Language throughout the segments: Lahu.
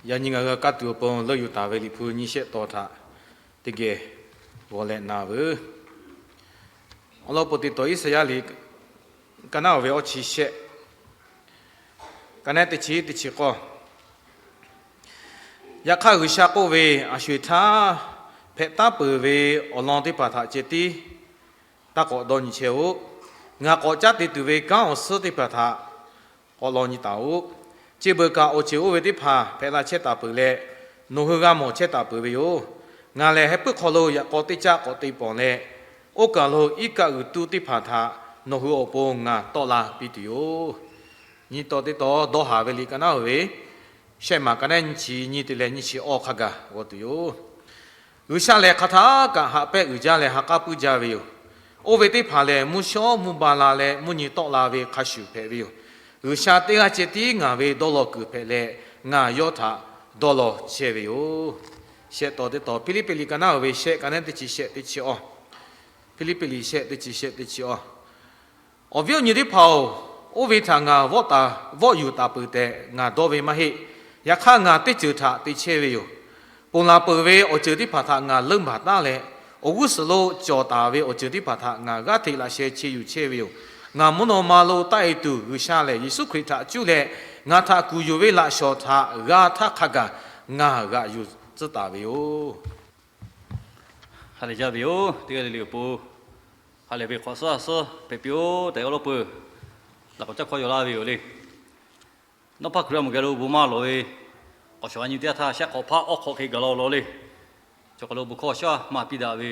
Yaꞈ nyi ngaˬ hui g'a kaˇ tuˬ awˬ pon leuˆ yuˬ taˍ ve Liꞈ hpu nyiˇ shehˆ taw htaꞈ teˇ geh g'aw leh na veuˬ. Awˬ lawn peuˬ teꞈ tawˍ Iˉsaˍyaˆ liꞈ ka naˉ oˬ ve awˇ chi shehˆ, ka naˉ teˇ chi teˇ chi k'awˇ. Yaꞈ hk'aˇ, G'uiˬsha k'oˆ ve, Aˬ sho-eˬ htaˇ hpehꞈ taˉ peuˬ ve awˬ lawn teˇ hpaˍ htaꞈ ceh tiˉ taˇ k'awꞈ dawˇ nyi chehˇ-oˆ. Ngaˬ k'awꞈ caˉ te tuˬ ve kanˉ awˬ suhˉ teˇ hpaˍ htaꞈ k'awꞈ law nyi taˍ-oꞈ. Chi beuꞈ kaꞈ, awˬ ceuˬ oˇ ve teˇ hpaˍ hpehꞈ la chehˇ taˍ peuˬ leh, nawˬ hui g'a mawˬ chehˇ taˍ peuˬ ve yoˬ. Ngaˬ lehˬ, heh puiˉ hk'aw lo yaꞈ k'aw teˇ caˆ k'awꞈ te pawˍ leh, oˇ kaˬ lo iˉ kaˆ g'uiˬ tuˇ teˇ hpaˍ htaꞈ nawˬ hui awˬ pon ngaˬ tawˆ la piˇ tuˬ yoˬ. Nyiˇ taw teˇ taw dawˇ haˍ ve liꞈ ka naˉ oˬ ve, shehˆ maˬ ka naˉ nyiˇ chi nyiˇ te leh nyiˇ chi awˇ hk'a gaˬ g'aw tuˬ yoˬ. G'uiˬsha lehˬ, hk'aˬ htaˇ kaꞈ haꞈ pehnˇ uiˍ jaˇ leh ha k'aˉ puiˉ jaˇ ve yoˬ. Oˇ ve teˇ hpaˍ lehˬ, mvuhˇ shawˉ mvuhˇ ba la leh mvuhˇ nyi tawˆ la ve hk'a shuˍ hpehꞈ ve yoˬ. G'uiˬsha teˇ g'aˇ ceh tiˉ ngaˬ ve dawˇ law kuiˬ hpehꞈ leh, ngaˬ yawˇ htaꞈ dawˇ law chehˇ ve yoˬ. Shehˆ taw teˇ taw, Hpiˇliˇpiˆ liꞈ ka naˉ oˬ ve shehˆ, ka naˉ teˇ chi shehˆ teˇ chi awˇ. Hpiˇliˇpiˆ liꞈ shehˆ, teˇ chi shehˆ teˇ chi awˇ. Awˬ viˉ awˬ nyi teˇ hpaˍ-oˬ, oˇ ve htaꞈ ngaˬ vawˆ yuˬ taˍ peuˬ tehꞈ ngaˬ dawˇ ve maˇ heˆ. Yaꞈ hk'aˇ, ngaˬ teˇ ceuˬ htaꞈ te chehˇ ve yoˬ. Ponˬ laˬ peuˬ ve awˬ ceuˬ teˇ hpaˍ htaꞈ ngaˬ leuˆ baˬ taˉ leh, awˬ g'uˇ suhˍ lo cawˬ taˍ ve awˬ ceuˬ teˇ hpaˍ htaꞈ ngaˬ g'aˇ hteꞈ laꞈ sheh che yuˬ chehˇ ve yoˬ. Ngaˬ mvuhˇ naw ma lo taˆ-e tuˬ G'uiˬsha lehˬ, Yeˍsuˆ Hkriꞈ htaꞈ cuˇ leh ngaˬ htaꞈ kuˬ yuˬ ve laꞈ shawˍ htaꞈ g'a htaˇ hk'a gaˬ ngaˬ g'aꞈ yuˬ tcuhˉ taˍ ve yoˬ. Ha lehˬ jaˇ ve yoˬ. Teˇ g'aˇ le le awˬ pon ha lehˬ ve hk'awꞈ suhˉ suhˉ hpehꞈ piˇ-oˆ tehꞈ, awˬ lawn peuˬ laꞈ k'awꞈ caˇ hkawˇ yaw laˇ ve yoˬ le. Nawˇ hpaˇ Hkriꞈ yaˇ mawˬ geh lo bon maˇ lawˬ ve k'awꞈ shawˍ a nyi teˇ yanˇ htaˇ, shehˆ hk'awꞈ hpaˇ awˬ hk'awꞈ hk'e gaˬ la law le. Chaw hk'aw lo bon hkawˇ shaˉ maˇ piˇ daꞈ ve,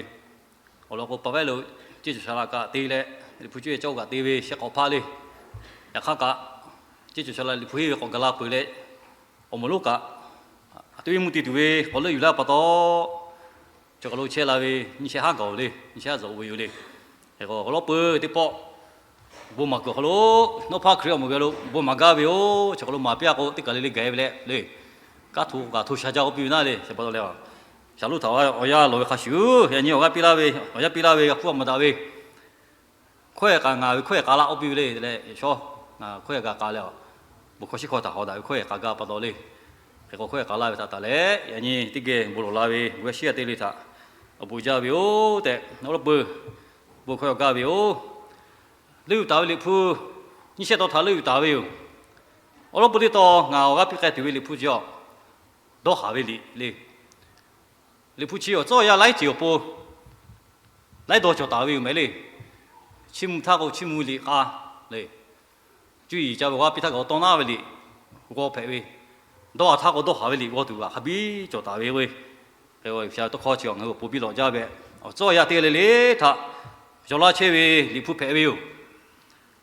awˬ lawn k'o, paˍ vehˉ lo ceˇ cawˬ shaˍ laꞈ kaꞈ te leh, Liꞈ hpu cuˇ e caˇ-oˆ kaꞈ te ve shehˆ hk'awꞈ hpaˇ le. Yaꞈ hk'aˇ kaꞈ, ceˇ cawˬ shaˍ laꞈ Liꞈ hpu henˇ ve k'awꞈ gaˬ la peuˬ leh, awˬ moˍ lonˉ kaꞈ, a tuˇ iˉ mvuhˇ te tuˬ ve k'awꞈ leuˆ yuˬ laˇ pa taw, chaw hk'aw lo chehˇ la ve nyiˇ shehˆ haˉ gaˬ-oˬ le, nyiˇ shehˆ haˉ zuhꞈ-oˬ ve yoˬ le. Hk'e k'o, awˬ lawn peuˬ teˇ pawˆ bon maˍ kuiˬ awˬ hk'aw lo, Nawˇ hpaˇ Hkriꞈ yaˇ mawˬ geh lo bon maˍ gaˇ ve yoˬ. Chaw hk'aw lo maˍ piˇ-a k'o, teˇ kaˬ le le gaˬ-e ve leh le, kanˉ hto kaꞈ hto sha jaˇ k'oˆ piˇ ve naˉ le. Shaˍ pa taw leh, shaˍ loˉ htaꞈ awˬ yanˇ lawˬ ve hk'a shuˍ, yaꞈ nyi awˬ g'aˇ piˇ laˇ ve, awˬ yanˇ piˇ laˇ ve g'a hpuˇ a maˍ daꞈ ve, hkawehˇ k'a ngaˬ ve hkawehˇ k'a laˇ k'oˆ piˇ ve le. Leh shawˉ, ngaˬ hkawehˇ k'a k'a leh, bon hkawˇ shiˉ hkawˇ htaꞈ haw daꞈ ve hkawehˇ k'a gaˇ pa taw le. Hk'e k'o, hkawehˇ k'a laˇ ve htaꞈ taˍ leh, yaꞈ nyi teˇ geh bon lawˬ la ve bon yaˇ shiˉ yaˇ te le htaꞈ awˬ bon jaˇ ve yoˬ tehꞈ, awˬ lawn peuˬ bon hkawˇ yaw gaˇ ve yoˬ. Leuˆ yuˬ taˍ ve Liꞈ hpu nyiˇ shehˆ taw htaꞈ leuˆ yuˬ taˍ ve yoˬ. Awˬ lawn peuˬ teˇ taw ngaˬ awˬ g'aˇ piˇ k'ai tuˬ ve Liꞈ hpu chi a, dawˇ haˍ ve liꞈ le. Liꞈ hpu chi awˬ tcuhˉ awˬ yanˇ laiˉ ceuˬ awˬ pon, laiˉ dawˇ cawˬ taˍ ve yoˬ mehˍ le. Chiˇ mvuh htaˇ k'o, chiˇ mvuh liꞈ k'a le. Cuˇ yiˍ ca ve awˬ g'aˇ piˇ htaˇ kaꞈ, awˬ tawˇ naˉ ve liꞈ g'aw hpehꞈ ve, dawˇ haˍ htaˇ k'o, dawˇ haˍ ve liꞈ g'aw tuˬ kaꞈ hk'a biˇ cawˬ taˍ ve k'o, G'uiˬsha ve tawˇ hkawˇ chi ngaˬ hui awˬ pon biˇ lawꞈ jaˇ ve, awˬ tcuhˉ awˬ yanˇ teˇ g'aˇ le le htaꞈ yaw laˇ chehˇ ve Liꞈ hpu hpehꞈ ve yoˬ.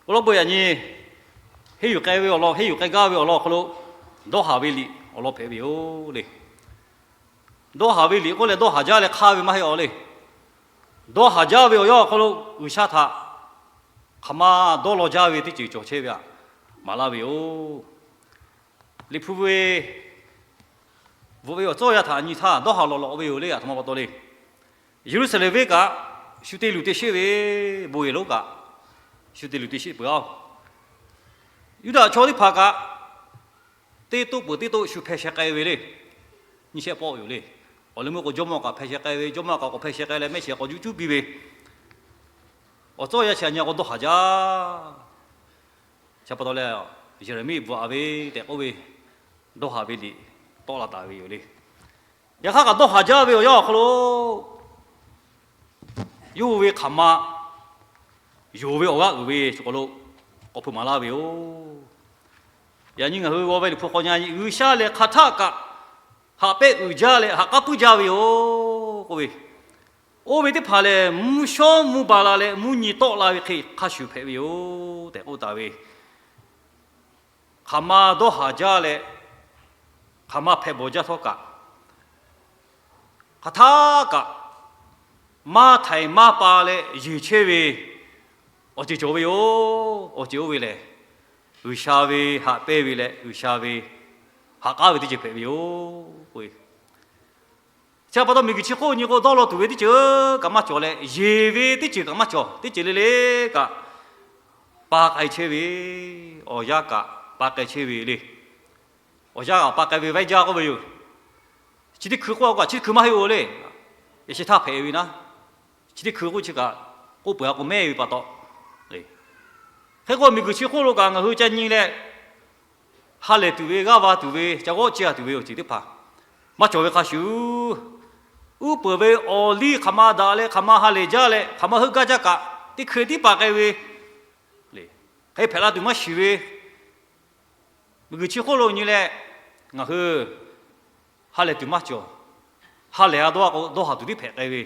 Awˬ lawn peuˬ yaꞈ nyi henˇ yuˬ k'ai ve awˬ lawn, henˇ yuˬ k'ai gaˇ ve awˬ lawn awˬ hk'aw lo, dawˇ haˍ ve liꞈ awˬ lawn hpehꞈ ve yoˬ le. Dawˇ haˍ ve liꞈ k'oˆ leh dawˇ haˍ jaˇ leh hk'aˇ ve maˇ heˆ awˬ le. Dawˇ haˍ jaˇ ve awˬ yanˇ awˬ hk'aw lo G'uiˬsha htaꞈ hk'aˬ ma dawˇ law jaˇ ve teˇ ceuˬ cawˬ chehˇ ve htaꞈ maˍ laˇ ve yoˬ. Liꞈ hpu ve bvuhꞈ ve awˬ tcuhˉ awˬ yanˇ htaꞈ nyi htaˇ, dawˇ haˍ lawꞈ lawꞈ ve yoˬ le. Aˬ htoꞈ ma pa taw le, Yeˍruˆsaˍlehnˍ venˇ kaꞈ shu te luˬ te sheˆ ve, bon yehˬ lonˉ kaꞈ shu te luˬ te sheˆ peuˬ-a. Yuˇdaꞈ chaw teˇ hpaˍ kaꞈ teˇ toˆ peuˬ teˇ toˆ shu hpeh sheh k'ai ve le. Nyiˇ shehˆ pawˆ yoˬ le. Awˬ leh meuˇ k'o, jawˇmawˇ kaꞈ hpeh sheh k'ai ve, jawˇmawˇ kaꞈ k'awꞈ hpeh sheh k'ai leh, mehˆ shiˍ k'awꞈ juˇ cuˉ piˇ ve, awˬ tcuhˉ awˬ yanˇ chi a nyi k'o dawˇ haˍ jaˇ. Chi pa taw leh, Yeˍraˍmiˆ bvuhꞈ-a ve tehꞈ k'oˆ ve, dawˇ haˍ ve liꞈ tawˆ la taˍ ve yoˬ le. Yaꞈ hk'aˇ kaꞈ, dawˇ haˍ jaˇ ve awˬ yanˇ awˬ hk'aw lo, yawˇ hui ve hk'aˬ ma yonˍ ve awˬ g'aˇ uiˍ ve chaw hk'aw lo k'awꞈ hpeuꞈ maˍ laˇ ve yoˬ. Yaꞈ nyi ngaˬ hui g'aw ve Liꞈ hpu hk'aw nyi, G'uiˬsha lehˬ hk'aˬ htaˆ kaꞈ haꞈ pehnˇ uiˍ jaˇ leh ha k'aˉ puiˉ jaˇ ve yoˬ k'oˆ ve, oˇ ve teˇ hpaˍ lehˬ, mvuhˇ shawˉ mvuhˇ ba la leh mvuhˇ nyi tawˆ la ve hk'e hk'a shuˍ hpehꞈ ve yoˬ tehꞈ k'oˆ taˍ ve, hk'aˬ ma dawˇ haˍ jaˇ leh, hk'aˬ ma hpehꞈ bawˬ jaˇ htawˇ kaꞈ, hk'aˬ htaˆ kaꞈ maˇ htaiˍ maˇ pa leh yeˬ chehˇ ve awˬ ceuˬ cawˬ ve yoˬ. Awˬ ceuˬ oˇ ve lehˬ, G'uiˬsha ve haꞈ pehnˇ ve leh G'uiˬsha ve haꞈ k'aˉ ve teˇ ceuˬ hpehꞈ ve yoˬ. Chi pa taw miˬguiˬ chi hk'oˆ nyi k'o, dawˇ law tuˬ ve teˇ ceuˬ kaꞈ maˇ cawˬ leh, yeˬ ve teˇ ceuˬ kaꞈ maˇ cawˬ. Teˇ ceuˬ le le kaꞈ pa k'ai chehˇ ve, awˬ yanˇ kaꞈ pa k'ai chehˇ ve le. Awˬ yanˇ awˬ pa k'ai ve vaiˇ jaˇ k'oˆ ve yoˬ. Chi teˇ hkui k'oˆ a k'o, chi teˇ hkui maˇ heˆ-oˬ le. Yaꞈ sheh htaˇ hpehꞈ ve naˉ, chi teˇ hkui k'oˆ chi kaꞈ k'oˆ peuˬ a k'o mehˇ ve pa taw, hk'e k'o miˬguiˬ chi hk'oˆ lo kaꞈ ngaˬ hui ca nyi leh, ha lehˬ tuˬ ve, g'aˇ va tuˬ ve, ca g'awˆ ciˇ a tuˬ ve awˬ ceuˬ teˇ hpaˍ maˇ cawˬ ve hk'a shuˍ, uˉ peunˍ ve awˬ liˇ hk'aˬ ma daꞈ leh hk'aˬ ma ha lehˬ jaˇ leh hk'aˬ ma heuˆ gaˇ jaˇ kaꞈ, teˇ hkui tiˉ paˍ k'ai ve, hk'e hpehꞈ la tuˬ maˇ shiˍ ve, miˬguiˬ chi hk'oˆ lo nyi leh, ngaˬ hui ha lehˬ tuˬ maˇ cawˬ. Ha lehˬ a dawˇ a k'o, dawˇ haˍ tuˬ tiˉ hpehꞈ k'ai ve,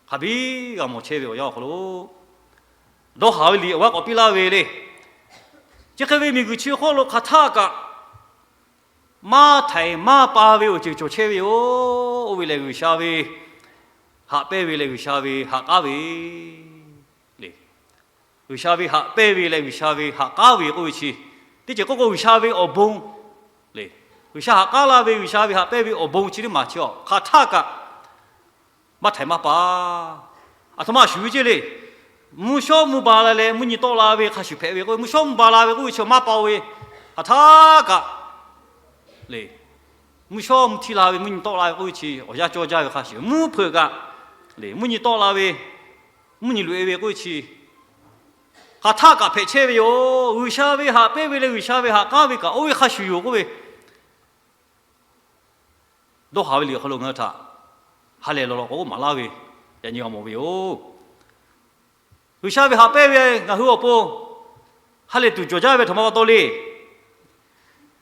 hk'a biˇ g'a mawˬ chehˇ ve awˬ yanˇ awˬ hk'aw lo, dawˇ haˍ ve liꞈ awˬ g'aˇ k'awꞈ piˇ laˇ ve le. Chi hk'e ve miˬguiˬ chi hk'oˆ lo hk'aˬ htaˇ kaꞈ maˇ htaiˍ maˇ pa ve awˬ ceuˬ cawˬ chehˇ ve yoˬ. Oˇ ve lehˬ, G'uiˬsha ve haꞈ pehnˇ ve leh G'uiˬsha ve haꞈ k'aˉ ve le. G'uiˬsha ve haꞈ pehnˇ ve leh G'uiˬsha ve haꞈ k'aˉ ve k'oˆ ve chi, teˇ ceuˬ k'oˆ k'o G'uiˬsha ve awˬ bon le. G'uiˬsha haꞈ k'aˉ laˇ ve, G'uiˬsha ve haꞈ pehnˇ ve awˬ bon chi teˇ maˬ chi a hk'aˬ htaˇ kaꞈ maˇ htaiˍ maˇ pa. Aˬ htoꞈ ma shuˍ ve ceˇ le. Mvuhˇ shawˉ mvuhˇ ba la leh mvuhˇ nyi tawˆ la ve hk'a shuˍ hpehꞈ ve k'oˆ ve, mvuhˇ shawˉ mvuhˇ ba la ve k'oˆ ve chi maˇ pa-o ve, hk'aˬ htaˇ kaꞈ le, mvuhˇ shawˉ mvuhˇ htiˇ la ve mvuhˇ nyi tawˆ la ve k'oˆ ve chi awˬ yanˇ cawˇ jaˇ ve hk'a shuˍ, mvuhˇ hpeuꞈ kaꞈ le, mvuhˇ nyi tawˆ la ve, mvuhˇ nyi loꞈ-e ve k'oˆ ve chi hk'aˬ htaˇ kaꞈ hpehꞈ chehˇ ve yoˬ. G'uiˬsha ve haꞈ pehnˇ ve leh G'uiˬsha ve haꞈ k'aˉ ve kaꞈ oˇ ve hk'a shuˍ yoˬ k'oˆ ve, dawˇ haˍ ve liꞈ awˬ hk'aw lo ngaˬ hui htaꞈ ha lehˬ lawˬ lawꞈ k'awꞈ k'oˆ maˍ laˇ ve, yaꞈ nyi g'a mawˬ ve yoˬ. G'uiˬsha ve haꞈ pehnˇ ve ngaˬ hui awˬ pon ha lehˬ tuˬ cawˬ jaˇ ve htaꞈ ma pa taw le.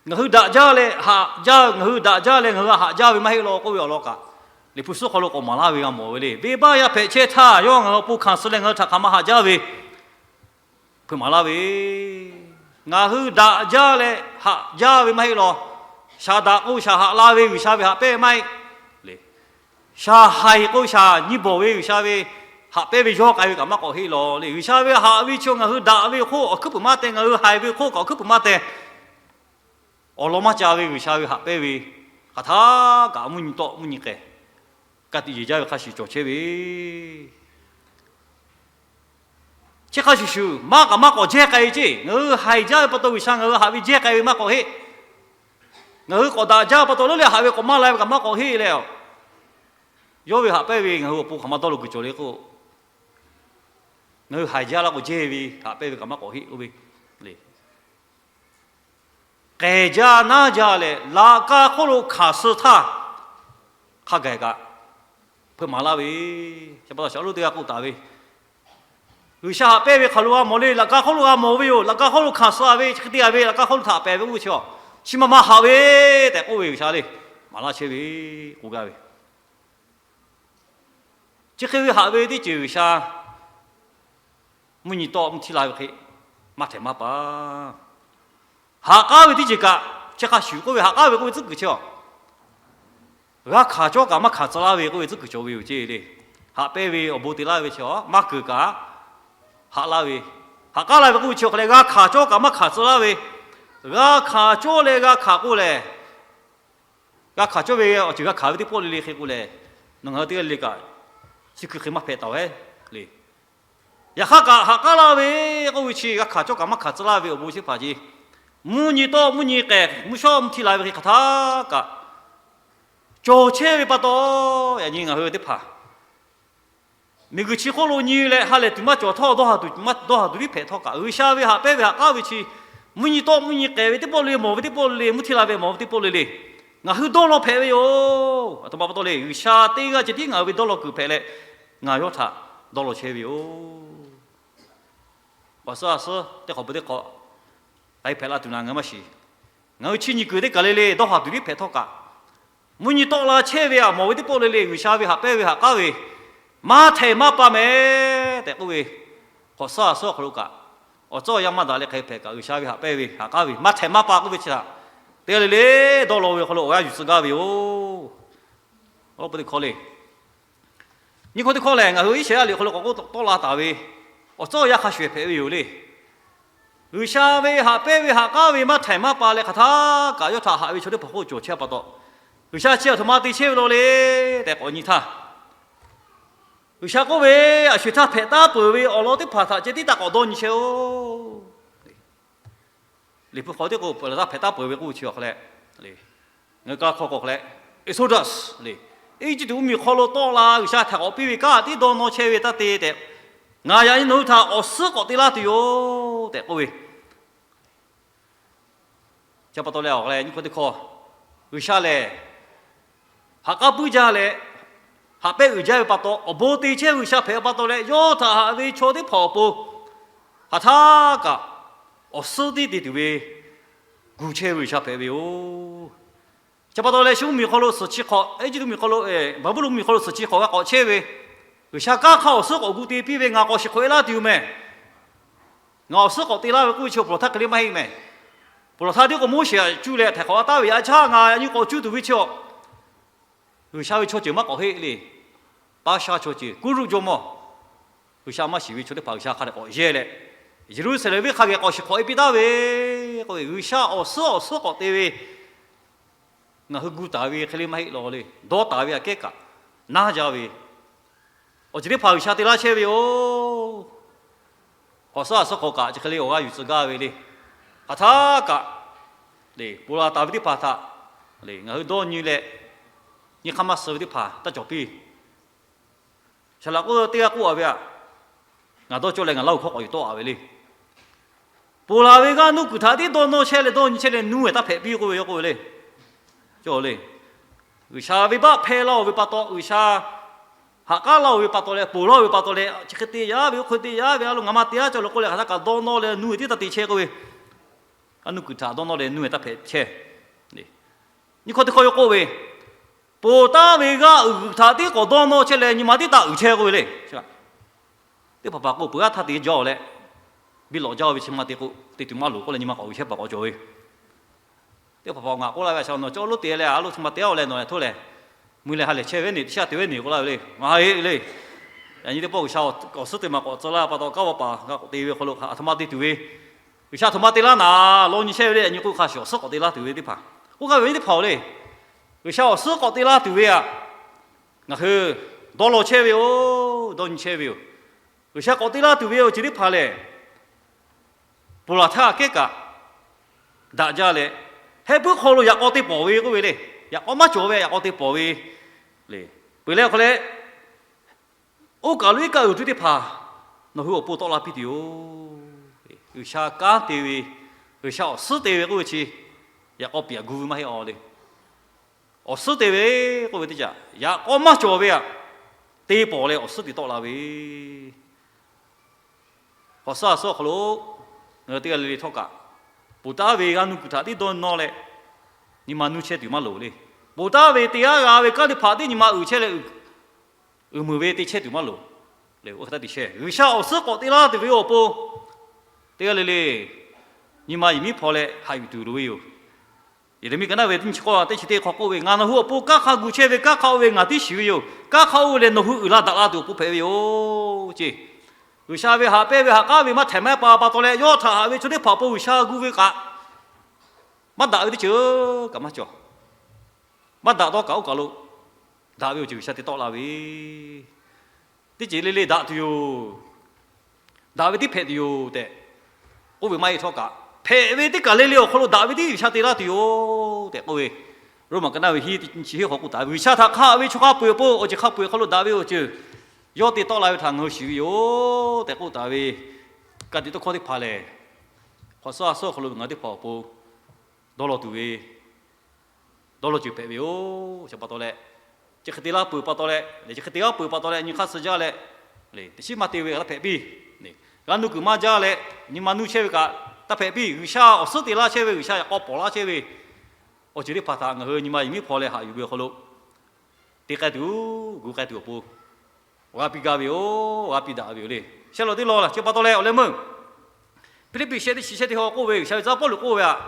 Ngaˬ hui daꞈ jaˇ leh haꞈ jaˇ, ngaˬ hui daꞈ jaˇ leh ngaˬ hui haꞈ jaˇ ve maˇ heˆ law k'oˆ ve awˬ lawn kaꞈ, Liꞈ hpu suhˉ hk'aw lo k'awꞈ maˍ laˇ ve g'a mawˬ ve le. Venˇbaˆ yaˇ hpehꞈ chehˇ htaˇ yawˇ ngaˬ hui awˬ pon hkanˍ suh leh ngaˬ hui htaꞈ hk'aˬ ma haꞈ jaˇ ve hpeuꞈ maˍ laˇ ve, ngaˬ hui daꞈ jaˇ leh haꞈ jaˇ ve maˇ heˆ law. Shaˍ daꞈ k'o shaˍ haꞈ la ve G'uiˬsha ve haꞈ pehnˇ maˇ heˆ le. Shaˍ haiˍ k'o shaˍ nyi bawˬ ve G'uiˬsha ve haꞈ pehnˇ ve yawˇ k'ai ve kaꞈ maˇ k'awꞈ heˆ law le. G'uiˬsha ve haꞈ ve chi ngaˬ hui daꞈ ve hk'oˆ awˬ hkuiˉ puiˍ maˇ teh, ngaˬ hui haiˬ ve hk'oˆ kaꞈ awˬ hkuiˉ puiˍ maˇ teh. Awˬ lawn maˇ ca ve G'uiˬsha ve haꞈ pehnˇ ve hk'aˬ htaˇ kaꞈ mvuhˇ nyi tawˆ mvuhˇ nyi k'ehˬ ka tiꞈ yeˬ jaˇ ve hk'a shuˍ cawˬ chehˇ ve, chi hk'a shuˍ shuˍ maˇ kaꞈ maˇ k'awꞈ jehˇ k'ai ve ceˇ. Ngaˬ hui haiˬ jaˇ ve pa taw G'uiˬsha ngaˬ hui haꞈ ve jehˇ k'ai ve maˇ k'awꞈ heˆ. Ngaˬ hui k'awꞈ daꞈ jaˇ pa taw leuˉ leh haꞈ ve k'awꞈ maˇ la ve kaꞈ maˇ k'awꞈ heˆ leh, yawˇ ve haꞈ pehnˇ ve ngaˬ hui awˬ pon hk'aˬ ma dawˇ law kuiˬ cawˬ le k'o, ngaˬ hui haiˬ jaˇ laˇ k'o jehˇ ve haꞈ pehnˇ ve kaꞈ maˇ k'awꞈ heˆ k'oˆ ve le. K'ehˬ jaˇ naˉ jaˇ leh laꞈ ka hk'oˆ lo hkanˍ suh htaˇ, hk'a gaˬ kaꞈ hpeuꞈ maˍ laˇ ve, shaˍ pa taw shaˍ lo teˇ g'aˇ k'oˆ taˍ ve, G'uiˬsha haꞈ pehnˇ ve hk'aˬ lo g'a mawˬ le. Laꞈ ka hk'oˆ lo g'a mawˬ ve yoˬ. Laꞈ ka hk'oˆ lo hkanˍ suh ve chi hk'e te a ve, laꞈ ka hk'oˆ lo htaꞈ pehˬ ve k'oˆ ve chi, chi ma ma haꞈ ve tehꞈ k'oˆ ve G'uiˬsha le, maˍ laˇ chehˇ ve k'oˆ gaˇ ve. Chi hk'e ve haꞈ ve teˇ ceuˬ G'uiˬsha mvuhˇ nyi tawˆ mvuhˇ htiˇ la ve hk'e maˇ htehꞈ maˇ pa. Haꞈ k'aˉ ve teˇ ceuˬ kaꞈ chi hk'a shuˍ k'oˆ ve, haꞈ k'aˉ ve k'oˆ ve tcuhˉ kuiˬ chi a, g'a hkanˍ cawˇ kaꞈ maˇ hkanˍ tcuh laˇ ve k'oˆ ve tcuhˉ kuiˬ cawˬ ve yoˬ ceˇ le. Haꞈ pehnˇ ve awˬ bon te laˇ ve chi a, maˇ keunˍ kaꞈ haꞈ laˇ ve, haꞈ k'aˉ laˇ ve k'oˆ ve chi awˬ hk'aw leh g'a hkanˍ cawˇ kaꞈ maˇ hkanˍ tcuh laˇ ve, g'a hkanˍ cawˇ leh g'a hkanˍ k'oˆ leh, g'a hkanˍ cawˇ ve awˬ ceuˬ g'a hkanˍ ve teˇ pawˆ le le hk'e k'oˆ leh, nawˬ ngaˬ hui teˇ g'aˇ le le kaꞈ chi hkui hk'e maˇ hpehꞈ taˍ ve le. Yaꞈ hk'aˇ kaꞈ haꞈ k'aˉ laˇ ve k'oˆ ve chi g'a hkanˍ cawˇ kaꞈ maˇ hkanˍ tcuh laˇ ve awˬ bon chi teˇ hpaˍ ce, mvuhˇ nyi tawˆ mvuhˇ nyi k'ehˬ mvuhˇ shawˉ mvuhˇ htiˇ la ve hk'e hk'aˬ htaˇ kaꞈ cawˬ chehˇ ve pa taw, yaꞈ nyi ngaˬ hui teˇ hpaˍ miˬguiˬ chi hk'oˆ lo nyi leh ha lehˬ tuˬ maˇ cawˬ htawˇ, dawˇ haˍ tuˬ tiˉ hpehꞈ htawˇ kaꞈ, G'uiˬsha ve haꞈ pehnˇ ve haꞈ k'aˉ ve chi mvuhˇ nyi tawˆ mvuhˇ nyi k'ehˬ ve teˇ pawˆ le le, mawˬ ve teˇ pawˆ le le, mvuhˇ htiˇ la ve mawˬ ve teˇ pawˆ le le, ngaˬ hui dawˇ law hpehꞈ ve yoˬ. Aˬ htoꞈ ma pa taw le, G'uiˬsha teˇ g'aˇ ceh tiˉ ngaˬ hui ve dawˇ law kuiˬ hpehꞈ leh, ngaˬ yawˇ htaꞈ dawˇ law chehˇ ve yoˬ. Awˬ suhˉ awˬ suhˉ teˇ hk'awꞈ peuˬ teˇ hk'awꞈ k'ai hpehꞈ la tuˬ na ngaˬ maˇ shiˍ. Ngaˬ hui chi nyi kuiˬ teˇ kaˬ le le dawˇ haˍ tuˬ tiˉ hpehꞈ htawˇ kaꞈ, mvuhˇ nyi tawˆ la chehˇ ve a, mawˬ ve teˇ pawˆ le le, G'uiˬsha ve haꞈ pehnˇ ve haꞈ k'aˉ ve maˇ htehꞈ maˇ pa mehˍ tehꞈ k'oˆ ve, k'awꞈ suhˉ a suhˉ awˬ hk'aw lo kaꞈ, awˬ tcuhˉ awˬ yanˇ maˇ daꞈ leh hk'e hpehꞈ kaꞈ, G'uiˬsha ve haꞈ pehnˇ ve haꞈ k'aˉ ve maˇ htehꞈ maˇ pa k'oˆ ve chi htaꞈ teˇ g'aˇ le le dawˇ law ve awˬ hk'aw lo awˬ g'aˇ yuˬ tcuh gaˇ ve yoˬ. Awˬ lawn peuˬ teˇ hkawˇ le, nyiˇ hkawˇ teˇ hkawˇ lehˬ, ngaˬ hui Iˉsaˍreˍlaˆ liꞈ awˬ hk'aw lo k'awꞈ k'oˆ tawˆ la taˍ ve awˬ tcuhˉ awˬ yanˇ hk'a shuˍ hpehꞈ ve yoˬ le. G'uiˬsha ve haꞈ pehnˇ ve haꞈ k'aˉ ve maˇ htehꞈ maˇ pa leh hk'aˬ htaˇ kaꞈ yawˇ htaꞈ haꞈ ve chaw teˇ hpaˍ hk'oˆ cawˬ chehˇ pa taw, G'uiˬsha chi aˬ htoꞈ ma te chehˇ ve law le tehꞈ k'awꞈ nyi htaˇ, G'uiˬsha k'oˆ ve, aˬ sho htaˇ hpehꞈ taˉ peuˬ ve awˬ lawn teˇ hpaˍ htaꞈ ceh tiˉ taˇ k'awꞈ dawˇ nyi chehˇ-oˆ. Liꞈ hpu hk'aw teˇ k'o peuˬ laˬ htaˇ hpehꞈ taˉ peuˬ ve k'oˆ chi awˬ hk'aw leh, Ngaˬ hui ka hk'aw k'awꞈ hk'e leh, Exodus le, Eˇjiˇtuꞈ mvuhˇmiˬ hk'aw lo tawˆ la G'uiˬsha htaꞈ k'awꞈ piˇ ve kanˉ tiˉ dawˇ nawˇ chehˇ ve taˇ te tehꞈ, ngaˬ yaꞈ nyi nawˬ hui htaꞈ awˬ suhˉ k'awꞈ te laˇ tuˬ yoˬ tehꞈ k'oˆ ve. Chi pa taw leh awˬ hk'aw leh nyi hkawˇ teˇ hkawˇ, G'uiˬsha lehˬ ha k'aˉ puiˉ jaˇ leh, haꞈ pehnˇ uiˍ jaˇ ve pa taw, awˬ bon te chehˇ ve G'uiˬsha hpehꞈ pa taw leh, yawˇ htaꞈ haꞈ ve chaw teˇ hpaˍ awˬ pon hk'aˬ htaˇ kaꞈ awˬ suhˉ tiˉ te tuˬ ve gu chehˇ ve G'uiˬsha hpehꞈ ve yoˬ. Chi pa taw leh shu mvuhˇmiˬ hk'aw lo suhˍ chi hk'awꞈ, Eˇjiˇtuꞈ mvuhˇmiˬ hk'aw lo, Baˍbuˍlonˍ mvuhˇmiˬ hk'aw lo suhˍ chi hk'awꞈ g'a k'awꞈ chehˇ ve, G'uiˬsha kanˉ hk'aˇ awˬ suhˉ k'awꞈ gu te piˇ ve, ngaˬ k'awꞈ shiˍ hk'awꞈ e laˇ tuˬ yoˬ meh. Ngaˬ awˬ suhˉ k'awꞈ te laˇ ve k'oˆ ve chi awˬ pon lawˬ htaˇ hk'e le maˇ heˆ meh. Pon lawˬ htaˇ tiˉ k'o Moˉseˍ htaꞈ cuˇ leh htaiˍ hk'awꞈ a taˍ ve yaꞈ hk'aˇ, ngaˬ yaꞈ nyi k'awꞈ cuˇ tuˬ ve chi awˬ, G'uiˬsha ve chaw ceuˬ maˇ k'awꞈ heˆ le. Paˉ shaˉ chaw ceuˬ, kuˉ ruˆ jawˇmawˇ, G'uiˬsha maˇ shiˍ ve chaw teˇ hpaˍ G'uiˬsha hk'a dehꞈ k'awꞈ yehˇ leh, Yeˍruˆsaˍlehnˍ venˇ hk'a geh k'awꞈ shiˍ hk'awꞈ e piˇ taˍ ve k'oˆ ve, G'uiˬsha awˬ suhˉ awˬ suhˉ k'awꞈ te ve, ngaˬ hui gu taˍ ve hk'e le maˇ heˆ law le. Dawˇ taˍ ve aꞈ kehˉ kaꞈ naˇ jaˇ ve, awˬ ceuˬ teˇ hpaˍ G'uiˬsha te laˇ chehˇ ve yoˬ. Awˬ suhˉ awˬ suhˉ k'awꞈ kaꞈ chi hk'e le awˬ g'aˇ yuˬ tcuh gaˇ ve le. Hk'aˬ htaˇ kaꞈ le, ponˬ laˬ taˍ ve teˇ hpaˍ htaꞈ le ngaˬ hui dawˇ nyi leh, nyi hk'aˇ maˇ suh ve teˇ hpaˍ taˇ cawˬ piˇ. Saˍ laꞈ k'oˆ teˇ g'aˇ k'oˆ a ve aꞈ, ngaˬ dawˇ cawˇ leh ngaˬ Laˇ huˍ hkawˇ k'awꞈ yuˬ tawˆ a ve le. Ponˬ laˬ ve g'aˇ nuˇ kuiˬ htaꞈ tiˉ dawˇ nawˇ chehˇ leh dawˇ nyi chehˇ leh nuˇ ehˬ taˇ hpehꞈ piˇ k'oˆ ve, yawˇ k'oˆ ve le. Cawˬ le. G'uiˬsha venˇbaˆ hpehˇ laˇ-oˬ ve pa taw, G'uiˬsha haꞈ k'aˉ laˇ-oˬ ve pa taw leh, ponˬ laˇ-oˬ ve pa taw leh, chi hk'e te yaˇ ve, oˇ hk'e te yaˇ ve, a lo ngaˬ ma te yaˇ cawˬ lo k'oˆ leh hk'aˬ htaˇ kaꞈ dawˇ nawˇ leh nuˇ ehˬ tiˉ taˇ te chehˇ k'oˆ ve. G'aˇ nuˇ kuiˬ htaꞈ dawˇ nawˇ leh nuˇ ehˬ taˇ hpehꞈ chehˇ. Nyi hkawˇ teˇ hkawˇ yawˇ k'oˆ ve, ponˬ taˍ ve g'aˇ uiˍ htaꞈ tiˉ k'awꞈ dawˇ nawˇ chehˇ leh nyi ma tiˉ taˇ uiˍ chehˇ k'oˆ ve le. Teˇ hpaˍ hpaˍ k'o peuˬ g'aˇ htaˇ te jaˇ-oˬ leh, biˇ lawꞈ jaˇ ve chi ma te k'o, te tuˬ maˇ loˍ k'oˆ leh nyi ma k'awꞈ uiˍ chehˇ paˍ k'awꞈ cawˬ ve. Teˇ hpaˍ hpaˍ ngaˬ k'oˆ laˇ ve, a sha nawˬ cawˇ lonˉ te leh a lo chi ma te-a leh nawˬ leh htoˇ leh, mui leh ha lehˬ chehˇ ve neˬ, teˇ shaˆ te ve neˬ k'oˆ laˇ ve le. Maˇ heˆ le. Yaꞈ nyi teˇ pawˆ G'uiˬsha awˬ suhˉ te maˬ k'awꞈ tcuh laˇ pa taw, kanˉ vaˇ paˍ g'a k'awꞈ te ve hk'aw lo a htoꞈ ma te tuˬ ve, G'uiˬsha a htoꞈ ma te laˇ naˍ, law nyi chehˇ ve le. Yaꞈ nyi k'oˆ hk'a shuˍ awˬ suhˉ k'awꞈ te laˇ tuˬ ve teˇ hpaˍ k'oˆ gaˇ ve teˇ hpaˍ-oˬ le. G'uiˬsha awˬ suhˉ k'awꞈ te laˇ tuˬ ve aꞈ, ngaˬ hui dawˇ law chehˇ ve yoˬ, dawˇ nyi chehˇ ve yoˬ. G'uiˬsha k'awꞈ te laˇ tuˬ ve awˬ ceuˬ teˇ hpaˍ lehˬ, ponˬ laˬ htaˇ aꞈ kehˉ kaꞈ daꞈ jaˇ leh, heh puiˉ hk'aw lo yaꞈ k'aw te pawˍ ve k'oˆ ve le. Yaꞈ k'aw maˇ cawˬ ve yaꞈ k'aw te pawˍ ve le. Peuˬ leh awˬ hk'aw leh, oˇ kaˬ lo iˉ kaˆ uiˍ tuˬ teˇ hpaˍ nawˬ hui awˬ pon tawˆ la piˇ tuˬ yoˬ. G'uiˬsha kanˉ te ve, G'uiˬsha awˬ suhˉ te ve k'oˆ ve chi, yaꞈ k'aw piˍ aꞈ gu ve maˇ heˆ-aw le. Awˬ suhˉ te ve k'oˆ ve teˇ caꞈ yaꞈ k'aw maˇ cawˬ ve aꞈ, te pawˍ leh awˬ suhˉ te tawˆ la ve, awˬ suhˉ a suhˉ awˬ hk'aw lo ngaˬ hui teˇ g'aˇ le le htawˇ kaꞈ, ponˬ taˍ ve g'aˇ nuˇ kuiˬ htaꞈ tiˉ dawˇ nawˇ leh, nyi ma nuˇ chehˇ tuˬ maˇ loˍ le. Ponˬ taˍ ve te g'aˇ g'a ve kanˉ teˇ hpaˍ tiˉ nyi ma uiˍ chehˇ leh, uiˍ meuˍ ve te chehˇ tuˬ maˇ loˍ le. Oˇ hk'e taˇ te chehˇ. G'uiˬsha awˬ suhˉ k'awꞈ te laˇ tuˬ ve awˬ pon, teˇ g'aˇ le le nyi ma yehˬ miˉ hpaw leh haꞈ yuˬ tuˬ loˍ ve yoˬ. Yeˍraˍmiˆ ka naˉ ve teˇ nyi chi k'awˇ teˇ chi teˇ hk'aw k'oˆ ve, Ngaˬ nawˬ hui awˬ pon kanˉ hk'a gu chehˇ ve kanˉ hk'a oˇ ve ngaˬ tiˉ shiˍ ve yoˬ. Kanˉ hk'a oˇ ve lehˬ nawˬ hui uiˍ la daꞈ la tuˬ awˬ pon hpehꞈ ve yoˬ ce. G'uiˬsha ve haꞈ pehnˇ ve haꞈ k'aˉ ve maˇ htehꞈ maˇ pa pa taw leh, yawˇ htaꞈ haꞈ ve chaw teˇ hpaˍ awˬ pon G'uiˬsha gu ve kaꞈ, maˇ daꞈ ve teˇ ceuˬ kaꞈ maˇ cawˬ. Maˇ daꞈ dawˇ kaꞈ oˇ kaˬ lo daꞈ ve awˬ ceuˬ G'uiˬsha te tawˆ la ve, teˇ ceuˬ le le daꞈ tuˬ yoˬ. Daꞈ ve tiˉ hpehꞈ tuˬ yoˬ tehꞈ k'oˆ ve maˇ heˆ htawˇ kaꞈ, hpehꞈ ve teˇ kaˬ le le awˬ hk'aw lo daꞈ ve tiˉ G'uiˬsha te laˇ tuˬ yoˬ tehꞈ k'oˆ ve, Roˉmaꞈ ka naˉ ve hiˉ chi hiˉ hk'aw k'oˆ taˍ ve, G'uiˬsha htaꞈ hk'aˆ ve chaw hk'a peu-eˬ awˬ pon awˬ ceuˬ hk'a peu-eˬ awˬ hk'aw lo daꞈ ve awˬ ceuˬ yawˇ te tawˆ la ve htaꞈ ngaˬ hui shiˍ ve yoˬ tehꞈ k'oˆ taˍ ve, ka tiꞈ tawˇ hkawˇ teˇ hpaˍ lehˬ, hk'awꞈ suhˉ a suhˉ awˬ hk'aw lo ngaˬ hui teˇ hpaˍ awˬ pon dawˇ law tuˬ ve, dawˇ law ceuˬ hpehꞈ ve yoˬ. Chi pa taw leh, chi hk'e te laˇ peuˬ pa taw leh, chi hk'e te laˇ peuˬ pa taw leh nyi hk'aˇ suh jaˇ leh, teꞈ chiˉ maˇ te ve kaꞈ taˇ hpehꞈ piˇ. G'aˇ nuˇ kuiˬ maˇ jaˇ leh nyi ma nuˇ chehˇ ve kaꞈ taˇ hpehꞈ piˇ. G'uiˬsha awˬ suhˉ te laˇ chehˇ ve, G'uiˬsha yaꞈ k'aw pawˍ laˇ chehˇ ve awˬ ceuˬ teˇ hpaˍ htaꞈ ngaˬ hui nyi ma yehˬ miˉ hpaw leh haꞈ yuˬ ve awˬ hk'aw lo te k'ai tuˬ, gu k'ai tuˬ awˬ pon awˬ g'aˇ piˇ gaˇ ve yoˬ. Awˬ g'aˇ piˇ daꞈ ve yoˬ le. Shehˆ law teˇ law laˬ, chi pa taw leh awˬ leh meuˇ Hpiˇliˇpiˆ shehˆ teˇ chi shehˆ teˇ hk'aw k'oˆ ve, G'uiˬsha ve tcuh Pawˇluꞈ k'oˆ ve aꞈ,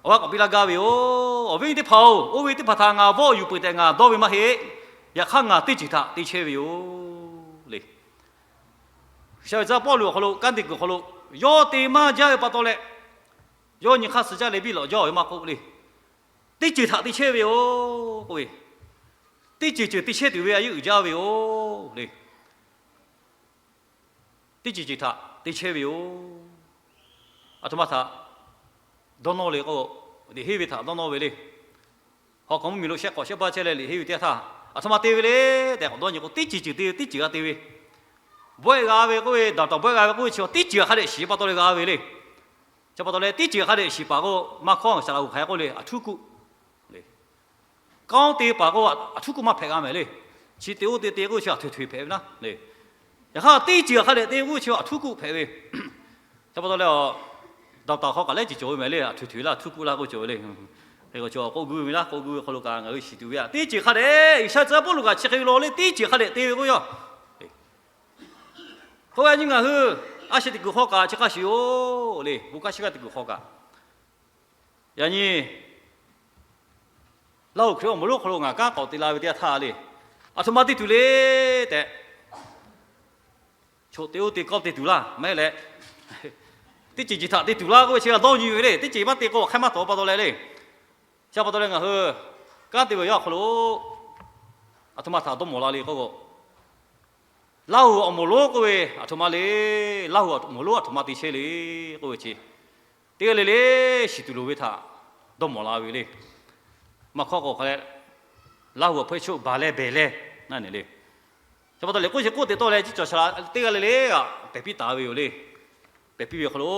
awˬ g'aˇ k'awꞈ piˇ laˇ gaˇ ve yoˬ. Awˬ viˉ teˇ hpaˍ-oˬ, oˇ ve teˇ hpaˍ htaꞈ ngaˬ vawˆ yuˬ peuˬ tehꞈ ngaˬ dawˇ ve maˇ heˆ. Yaꞈ hk'aˇ ngaˬ teˇ ceuˬ htaꞈ te chehˇ ve yoˬ le. G'uiˬsha ve tcuh Pawˇluꞈ awˬ hk'aw lo kanˉ te kuiˬ awˬ hk'aw lo, yawˇ te maˇ jaˇ ve pa taw leh, yawˇ nyi hk'aˇ suh jaˇ leh biˇ lawꞈ jaˇ ve maˇ k'oˆ le. Teˇ ceuˬ htaꞈ te chehˇ ve yoˬ k'oˆ ve, teˇ ceuˬ ceuˬ te chehˇ tuˬ ve a yeˉ uiˍ jaˇ ve yoˬ le. Teˇ ceuˬ ceuˬ htaꞈ te chehˇ ve yoˬ. A htoꞈ ma htaꞈ dawˇ nawˇ le k'o, deꞈ henˇ ve htaꞈ dawˇ nawˇ ve le. Hk'aw hk'aw mvuhˇmiˬ lo shehˆ hk'awꞈ shehˆ baˆ chehˇ leh liꞈ henˇ ve teˇ htaˇ, aˬ htoꞈ ma te ve le tehꞈ k'awꞈ dawˇ nyi k'o, teˇ ceuˬ ceuˬ te ve, teˇ ceuˬ g'a te ve, bawehˇ g'a ve k'oˆ ve, daꞈ taˍ bawehˇ g'a ve k'oˆ ve chi teˇ ceuˬ hk'a dehꞈ shiˍ pa taw leh g'a ve le. Chi pa taw leh teˇ ceuˬ hk'a dehꞈ shiˍ paˍ k'o, maˇ hkawˇ saˍ laꞈ g'oˍ hk'aˬ hk'e k'oˆ le, aˬ htuˉ kuˆ le. Kanˉ te paˍ k'o, aˬ htuˉ kuˆ maˇ hpehꞈ g'a mehˍ le. Chi te oˇ te te k'oˆ ve chi aˬ htoꞈ htoꞈ hpehꞈ ve naˉ le. Yaꞈ hk'aˇ teˇ ceuˬ hk'a dehꞈ te k'oˆ ve chi aˬ htuˉ kuˆ hpehꞈ ve. Chi pa taw leh, daꞈ taˍ hk'aw kaꞈ lehˉ ceuˬ cawˬ ve mehˍ le, aˬ htoꞈ htoꞈ laˇ, aˬ htuˉ kuˆ laˇ k'oˆ cawˬ ve le. Hk'e k'o, chi k'oˆ gu ve naˉ, k'oˆ gu ve hk'aw lo kaꞈ ngaˬ hui shiˍ tuˬ ve aꞈ, teˇ ceuˬ hk'a dehꞈ G'uiˬsha tcuh yaˇ Pawˇluꞈ kaꞈ chi hk'e ve law le, teˇ ceuˬ hk'a dehꞈ te ve k'oˆ ve yoˬ. Hk'e k'o yaꞈ nyi ngaˬ hui a shu teꞈ kuiˬ hk'aw kaꞈ chi hk'a shuˍ yoˬ le, bon kanˉ shiˉ g'aˇ teꞈ kuiˬ hk'aw kaꞈ, yaꞈ nyi Laˇhuˍ Hkriꞈ awˬ moˍ lonˉ hk'aw lo ngaˬ kanˉ k'awꞈ te la ve teˇ yanˇ htaˇ le, aˬ htoꞈ ma te tuˬ le tehꞈ, chaw te oˇ te kawˆ te tuˬ laˇ maˇ heˆ leh, teˇ ceuˬ ceuˬ htaꞈ te tuˬ laˇ k'oˆ ve chi g'a dawˇ nyi ve le. Teˇ ceuˬ maˇ te k'o awˬ hk'aˇ maˇ tawˍ pa taw leh le. Chi pa taw leh ngaˬ hui kanˉ te ve awˬ yanˇ awˬ hk'aw lo aˬ htoꞈ ma htaꞈ dawˇ mawˬ la le k'oˆ k'o, Laˇhuˍ awˬ moˍ lonˉ k'oˆ ve aˬ htoꞈ ma le, Laˇhuˍ awˬ moˍ lonˉ aˬ htoꞈ ma te chehˇ le k'oˆ ve chi, teˇ g'aˇ le le shiˍ tuˬ loˍ ve htaꞈ dawˇ mawˬ la ve le. Maˇ hkawˇ k'o hk'a leh, Laˇhuˍ awˬ hpawehˇ choˆ baˬ leh behˬ leh naˉ ne le. Chi pa taw leh k'oˆ chi k'oˆ te tawˆ leh ciˉ cawˬ sha la teˇ g'aˇ le le g'aꞈ pehˬ piˇ taˍ ve yoˬ le. Pehˬ piˇ ve hk'aw lo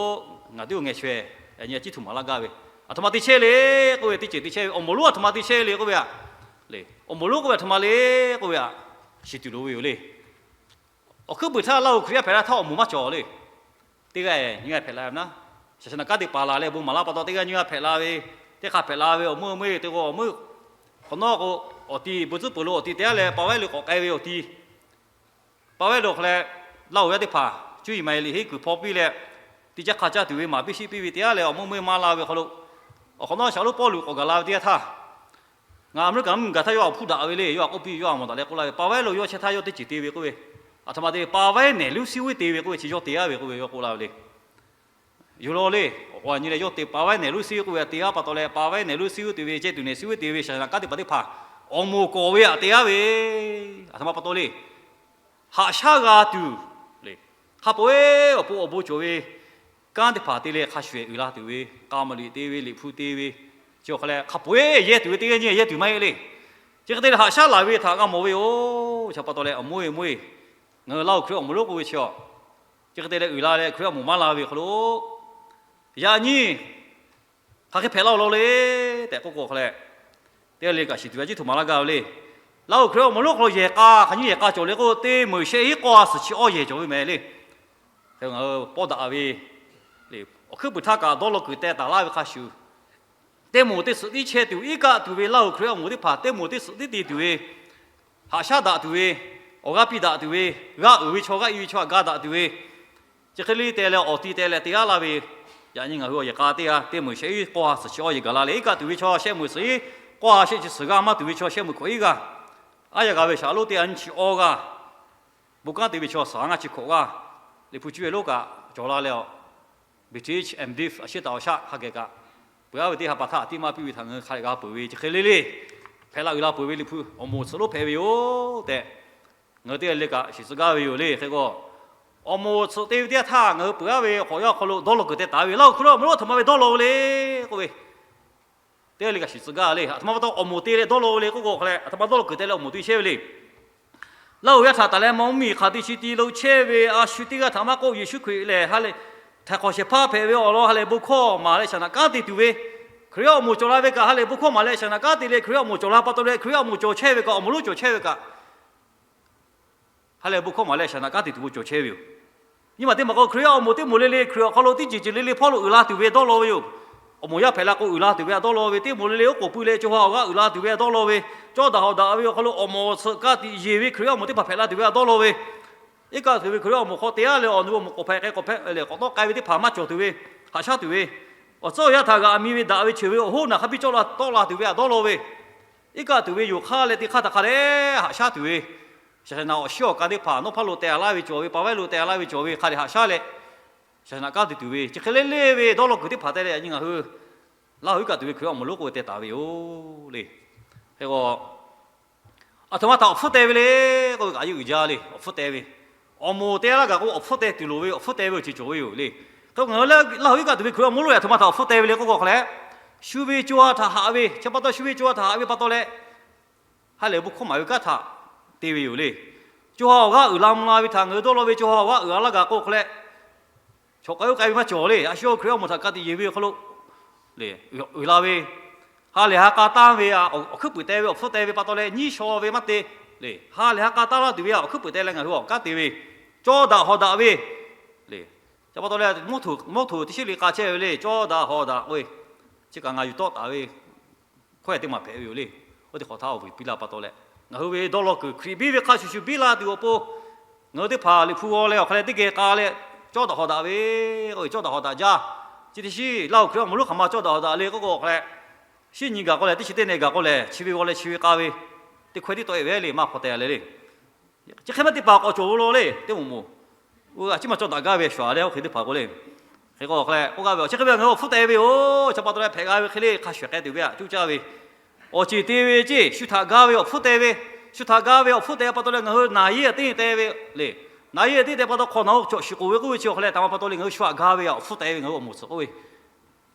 ngaˬ teˇ g'aˇ ngeh chaweh, yaꞈ nyi a ciˉ htoꞈ maˍ laˇ gaˇ ve, aˬ htoꞈ ma te chehˇ le k'oˆ ve, teˇ ceuˬ te chehˇ ve awˬ moˍ lonˉ aˬ htoꞈ ma te chehˇ le k'oˆ ve aꞈ, awˬ moˍ lonˉ k'oˆ ve aˬ htoꞈ ma le k'oˆ ve aꞈ, shiˍ tuˬ loˍ ve yoˬ le. Awˬ hkuiˉ puiˍ htaˇ Laˇhuˍ Hkriꞈ yaˇ hpehꞈ la htaˇ awˬ moˍ maˇ cawˬ le. Teˇ g'aˇ nyi g'aˇ hpehꞈ la ve naˉ, shaˍ shaˍ naꞈ kanˉ te paˍ laˬ leh bon maˍ laˇ pa taw teˇ g'aˇ nyi g'aˇ hpehꞈ la ve, teˇ hk'aˇ hpehꞈ la ve awˬ meuˇ meuˇ te k'o awˬ meuˇ, hk'awꞈ nawˉ k'o, awˬ ti bon tcuhˉ peuˬ lo awˬ ti te aˉ leh pa vaiˉ lo k'awꞈ k'ai ve awˬ ti, pa vaiˉ lo hk'a leh, Laˇhuˍ yaˇ teˇ hpaˍ cuˇ yiˍ maˍ yiˍ liꞈ henˇ kuiˬ hpaw piˇ leh, teˇ caˉ hk'a caˇ tuˬ ve maˍ piˇ sheˆ piˇ ve te aˉ leh awˬ meuˇ meuˇ maˇ la ve hk'aw lo, awˬ hk'awꞈ nawˉ shaˍ lonˉ Pawˇluꞈ k'awꞈ gaˬ la ve teˇ yanˇ htaˇ, ngaˬ Aˍmeˍriˆkaˍ mvuhˇmiˬ gaˬ htaˇ yawˇ htaꞈ hpuˇ daꞈ ve le. Yawˇ htaꞈ k'oˆ piˇ, yawˇ htaꞈ mawˬ daꞈ leh k'oˆ laˇ ve, pa vaiˉ lo yawˇ chehˇ htaˇ yawˇ teˇ ceuˬ te ve k'oˆ ve, aˬ htoꞈ ma te ve pa vaiˉ nehˬ lonˉ suˉ ve te ve k'oˆ ve chi yawˇ te aˉ ve k'oˆ ve yawˇ k'oˆ laˇ ve le. Yoˬ law le. Awˬ k'o nyi leh yawˇ te pa vaiˉ nehˬ lonˉ suˉ ve k'oˆ ve aꞈ te aˉ pa taw leh, pa vaiˉ nehˬ lonˉ suˉ ve te ve ceh tuˬ nehˬ suˉ ve te ve shaˍ shaˍ naꞈ kanˉ te paˍ teˇ hpaˍ awˬ moˍ kawˍ ve aꞈ te aˉ ve, aˬ htoꞈ ma pa taw le. Haꞈ shaˉ g'a tuˬ le. Hk'a peu-eˬ awˬ pon awˬ bon cawˬ ve kanˉ teˇ hpaˍ te leh hk'a shuˍ uiˍ la tuˬ ve, k'a maˍ liꞈ te ve, liꞈ hpu te ve, chi awˬ hk'a leh hk'a peu-eˬ yehˇ tuˬ ve teˇ g'aˇ nyi yehˇ tuˬ maˇ heˆ le. Chi hk'e te leh haꞈ shaˉ laˬ ve htaꞈ g'a mawˬ ve yoˬ. Chi pa taw leh awˬ moˍ e moˍ e, ngaˬ hui Laˇhuˍ Hkriꞈ awˬ moˍ lonˉ k'oˆ ve chi a, chi hk'e te leh uiˍ la leh Hkriꞈ awˬ moˍ maˇ la ve hk'aw lo, yaꞈ nyi hk'aˬ hk'e hpehꞈ la-o law le tehꞈ k'oˆ k'o hk'a leh, teˇ g'aˇ le kaꞈ shiˍ tuˬ ve a ciˉ htoꞈ ma laˇ gaˇ ve le. Laˇhuˍ Hkriꞈ awˬ moˍ lonˉ hk'aw lo yehˬ k'a hk'aˬ nyi yehˬ k'a cawˬ le k'oˆ, teˇ meunˍ shehˆ hinˉ k'awˇ ha suhˍ chi awˇ yehˬ cawˬ ve mehˍ le. Hk'e ngaˬ hui pawˇ daꞈ ve, awˬ hkuiˉ puiˍ htaˇ kaꞈ dawˇ law kuiˬ teh taˍ laˇ ve hk'a shuˍ, teˇ moˍ teˇ suhˍ tiˉ chehˇ tuˬ iˉ kaˆ tuˬ ve Laˇhuˍ Hkriꞈ awˬ moˍ teˇ hpaˍ teˇ moˍ teˇ suhˍ tiˉ te tuˬ ve, haꞈ shaˉ daꞈ tuˬ ve, awˬ g'aˇ piˇ daꞈ tuˬ ve, g'aˇ uiˍ ve chaw g'aˇ i ve chaw htaꞈ ga daꞈ tuˬ ve, chi hk'e le teh leh awˬ ti teh leh te g'aˇ laˇ ve, yaꞈ nyi ngaˬ hui awˬ yehˬ k'a teˇ g'aˇ teˇ meunˍ shehˆ hinˉ k'awˇ ha suhˍ chi awˇ yehˬ gaˬ la leh, iˉ kaˆ tuˬ ve chaw shehˆ meunˍ suhˍ hinˉ k'awˇ ha shehˆ chi suhˍ g'aˇ maˇ tuˬ ve chaw shehˆ meunˍ hkawꞈ iˉ g'aˇ, aˉ yaˇ g'a ve shaˍ lonˉ teˇ g'aˇ nyiˇ chi awˇ g'aˇ, bon kanˉ te ve chaw suhˍ ha ngaˇ chi hkawꞈ g'aˇ, liꞈ hpu cuˇ ve lonˉ kaꞈ cawˬ la leh a, British and British a sheˉ taˍ awˬ shaˆ hk'a geh kaꞈ, peuˬ aˉ ve teˇ ha pa htaˇ tiˇ maˇ piˇ ve htaꞈ ngaˬ hui hk'a dehꞈ g'a peuˬ ve chi hk'e le le, hpehꞈ la uiˍ la peuˬ ve liꞈ hpu awˬ moˍ tsuhꞈ lonˉ hpehꞈ ve yoˬ tehꞈ, ngaˬ hui teˇ g'aˇ le kaꞈ shiˍ tcuh gaˇ ve yoˬ le. Hk'e k'o, awˬ moˍ tsuhꞈ te ve teˇ yanˇ htaˇ ngaˬ hui peuˬ aˉ ve hk'awꞈ yaˇ awˬ hk'aw lo dawˇ law kuiˬ teh taˍ ve Laˇhuˍ Hkriꞈ awˬ moˍ lonˉ aˬ htoꞈ ma ve dawˇ law ve le k'oˆ ve, teˇ g'aˇ le kaꞈ shiˍ tcuh gaˇ le. Aˬ htoꞈ ma pa taw awˬ moˍ te leh dawˇ law ve le k'oˆ k'o hk'a leh, aˬ htoꞈ ma dawˇ law kuiˬ teh leh awˬ moˍ te chehˇ ve le. Laˇhuˍ yaˇ htaꞈ taˍ leh mvuhˇmiˬ hk'aˬ te chi ti lo chehˇ ve a shu teˇ g'aˇ htaꞈ maˇ k'oˆ, Yeˍsuˆ Hkriꞈ lehˬ ha lehˬ htaiˍ hk'awꞈ shehˍ hpaˇ hpehꞈ ve awˬ lawn ha lehˬ bon hkawˇ maˍ leh shaˍ naꞈ kanˉ te tuˬ ve, Hkriꞈ yaˇ awˬ moˍ cawˬ la ve kaꞈ ha lehˬ bon hkawˇ maˍ leh shaˍ naꞈ kanˉ te leh Hkriꞈ yaˇ awˬ moˍ cawˬ la pa taw leh Hkriꞈ yaˇ awˬ moˍ cawˬ chehˇ ve kaꞈ awˬ moˍ lonˉ cawˬ chehˇ ve kaꞈ ha lehˬ bon hkawˇ maˍ leh shaˍ naꞈ kanˉ te tuˬ ve cawˬ chehˇ ve yoˬ. Nyi ma teˇ maˬ k'o Hkriꞈ yaˇ awˬ moˍ teˇ moˍ le le Hkriꞈ awˬ hk'aw lo teˇ ceuˬ ceuˬ le le hpawˇ lo uiˍ la tuˬ ve dawˇ law ve yoˬ. Awˬ moˍ yaˇ hpehꞈ la k'o uiˍ la tuˬ ve a dawˇ law ve, teˇ moˍ le le oˉ k'oˍ pui leh co ha awˬ g'aˇ uiˍ la tuˬ ve a dawˇ law ve, cawˇ daꞈ hawꞈ daꞈ ve awˬ hk'aw lo awˬ moˍ awˬ tsuhꞈ ka tiꞈ yeˬ ve Hkriꞈ yaˇ awˬ moˍ teˇ hpaˍ hpehꞈ la tuˬ ve a dawˇ law ve, iˉ kaˆ tuˬ ve Hkriꞈ yaˇ awˬ moˍ hk'aw te aˉ leh awˬ nu awˬ moˍ k'awꞈ hpehꞈ k'ai k'awꞈ hpehꞈ leh k'awꞈ tawˆ k'ai ve teˇ hpaˍ maˇ cawˬ tuˬ ve, haꞈ shaˉ tuˬ ve, awˬ tcuhˉ awˬ yanˇ htaꞈ g'aꞈ mi ve daꞈ ve cheuˬ ve awˬ hoˉ naˬ hk'a biˇ cawˇ la tawˆ la tuˬ ve a dawˇ law ve, iˉ kaˆ tuˬ ve yoˬ hk'aˇ leh teˇ hk'aˇ htaꞈ hk'a dehꞈ haꞈ shaˉ tuˬ ve, shaˍ shaˍ naꞈ awˬ shiˉ awˬ ka teˇ hpaˍ nawˉ hpaˇ lo teh laˇ ve cawˬ ve, pa vaiˉ lo teh laˇ ve cawˬ ve hk'a dehꞈ haꞈ shaˉ leh, shaˍ shaˍ naꞈ kanˉ te tuˬ ve chi hk'e le le ve dawˇ law kuiˬ teˇ hpaˍ te leh yaꞈ nyi ngaˬ hui Laˇhuˍ iˉ kaˆ tuˬ ve Hkriꞈ yaˇ awˬ moˍ lonˉ k'oˆ ve teh taˍ ve yoˬ le. Hk'e k'o, aˬ htoꞈ ma htaꞈ awˬ hpfuhˇ teh ve le k'oˆ ve kaꞈ a yeˇ uiˍ jaˇ le. Awˬ hpfuhˇ teh ve, awˬ moˍ teh laˇ gaˬ k'o awˬ hpfuhˇ teh tuˬ loˍ ve, awˬ hpfuhˇ teh ve awˬ ceuˬ cawˬ ve yoˬ le. Hk'e k'o ngaˬ hui Laˇhuˍ iˉ kaˆ tuˬ ve Hkriꞈ yaˇ awˬ moˍ lonˉ lehˬ aˬ htoꞈ ma htaꞈ awˬ hpfuhˇ teh ve le k'oˆ k'o hk'a leh, shu ve co ha htaꞈ haꞈ ve, chi pa taw shu ve co ha htaꞈ haꞈ ve pa taw leh, ha lehˬ bon hkawˇ maˍ ve kanˉ htaꞈ te ve yoˬ le. Co ha awˬ g'aˇ uiˍ la mvuh la ve htaꞈ ngaˬ hui dawˇ law ve, co ha awˬ g'aˇ uiˍ la laˇ gaˬ k'o hk'aw leh, chaw k'ai oˇ k'ai ve maˇ cawˬ le. A shu Hkriꞈ awˬ moˍ htaꞈ ka tiꞈ yeˬ ve awˬ hk'aw lo le, uiˍ la ve, ha lehˬ ha k'a tanˇ ve, awˬ hkuiˉ puiˍ teh ve, awˬ hpfuhˇ teh ve pa taw leh nyiˇ shaw ve maˇ te le. Ha lehˬ ha k'a tanˇ laˇ tuˬ ve awˬ hkuiˉ puiˍ teh leh ngaˬ hui awˬ kanˉ te ve, cawˇ daꞈ hawˍ daꞈ ve le. Chi pa taw leh mawˇ htoꞈ teˇ shiˉ liꞈ k'a chehˇ ve le, cawˇ daꞈ hawˍ daꞈ k'oˆ ve, chi kaꞈ ngaˬ yuˬ tawˆ taˍ ve hkawˇ yaˇ teˇ maˬ hpehꞈ ve yoˬ le. Oˇ teˇ hk'awꞈ htaˇ awˬ vuiˬ piˇ laˇ pa taw leh, ngaˬ hui ve dawˇ law kuiˬ Hkriꞈ biˇ ve hk'a shuˍ shuˍ biˇ la tuˬ awˬ pon, ngaˬ hui teˇ hpaˍ Liꞈ hpu g'aw leh awˬ hk'a leh teˇ geh k'a leh, cawˇ daꞈ hawˍ daꞈ ve, cawˇ daꞈ hawˍ daꞈ jaˇ. Chi teˇ shiˉ Laˇ huˍ Hkriꞈ awˬ moˍ lonˉ hk'aˬ ma cawˇ daꞈ hawˍ daꞈ le k'oˆ k'o hk'a leh, shiˉ nyi gaˬ k'o leh teˇ chi teˇ neh gaˬ k'o leh chi ve g'aw leh chi ve k'a ve, teˇ hkawehˇ tiˉ tawˆ e ve le, maˇ hpaw teh leh le. Chi hk'e maˇ te paˍ k'awꞈ cawˬ ve law le, teˇ moˍ moˍ. A ciˉ maˇ cawˇ daꞈ gaˇ ve shuˍ leh oˇ hk'e teˇ hpaˍ k'o le. Hk'e k'o hk'a leh k'oˆ gaˇ ve, chi hk'e ve ngaˬ hui awˬ hpfuhˇ teh ve yoˬ. Chi pa taw leh hpehꞈ g'a ve hk'e le hk'a shuˍ k'ai tuˬ ve htaꞈ cuˇ caˇ ve, awˬ ceˬ te ve ceˇ, shu htaꞈ ga ve awˬ hpfuhˇ teh ve, shu htaꞈ ga ve awˬ hpfuhˇ teh pa taw leh ngaˬ hui naˍ yeˇ teˇ te ve le. Naˍ yeˇ teˇ te pa taw hk'awꞈ nawˬ hui cawꞈ shiˍ k'oˍ ve k'oˆ ve chi awˬ hk'a leh htaꞈ ma pa taw le ngaˬ hui shu htaꞈ ga ve awˬ hpfuhˇ teh ve ngaˬ hui awˬ moˍ tcuhꞈ k'oˆ ve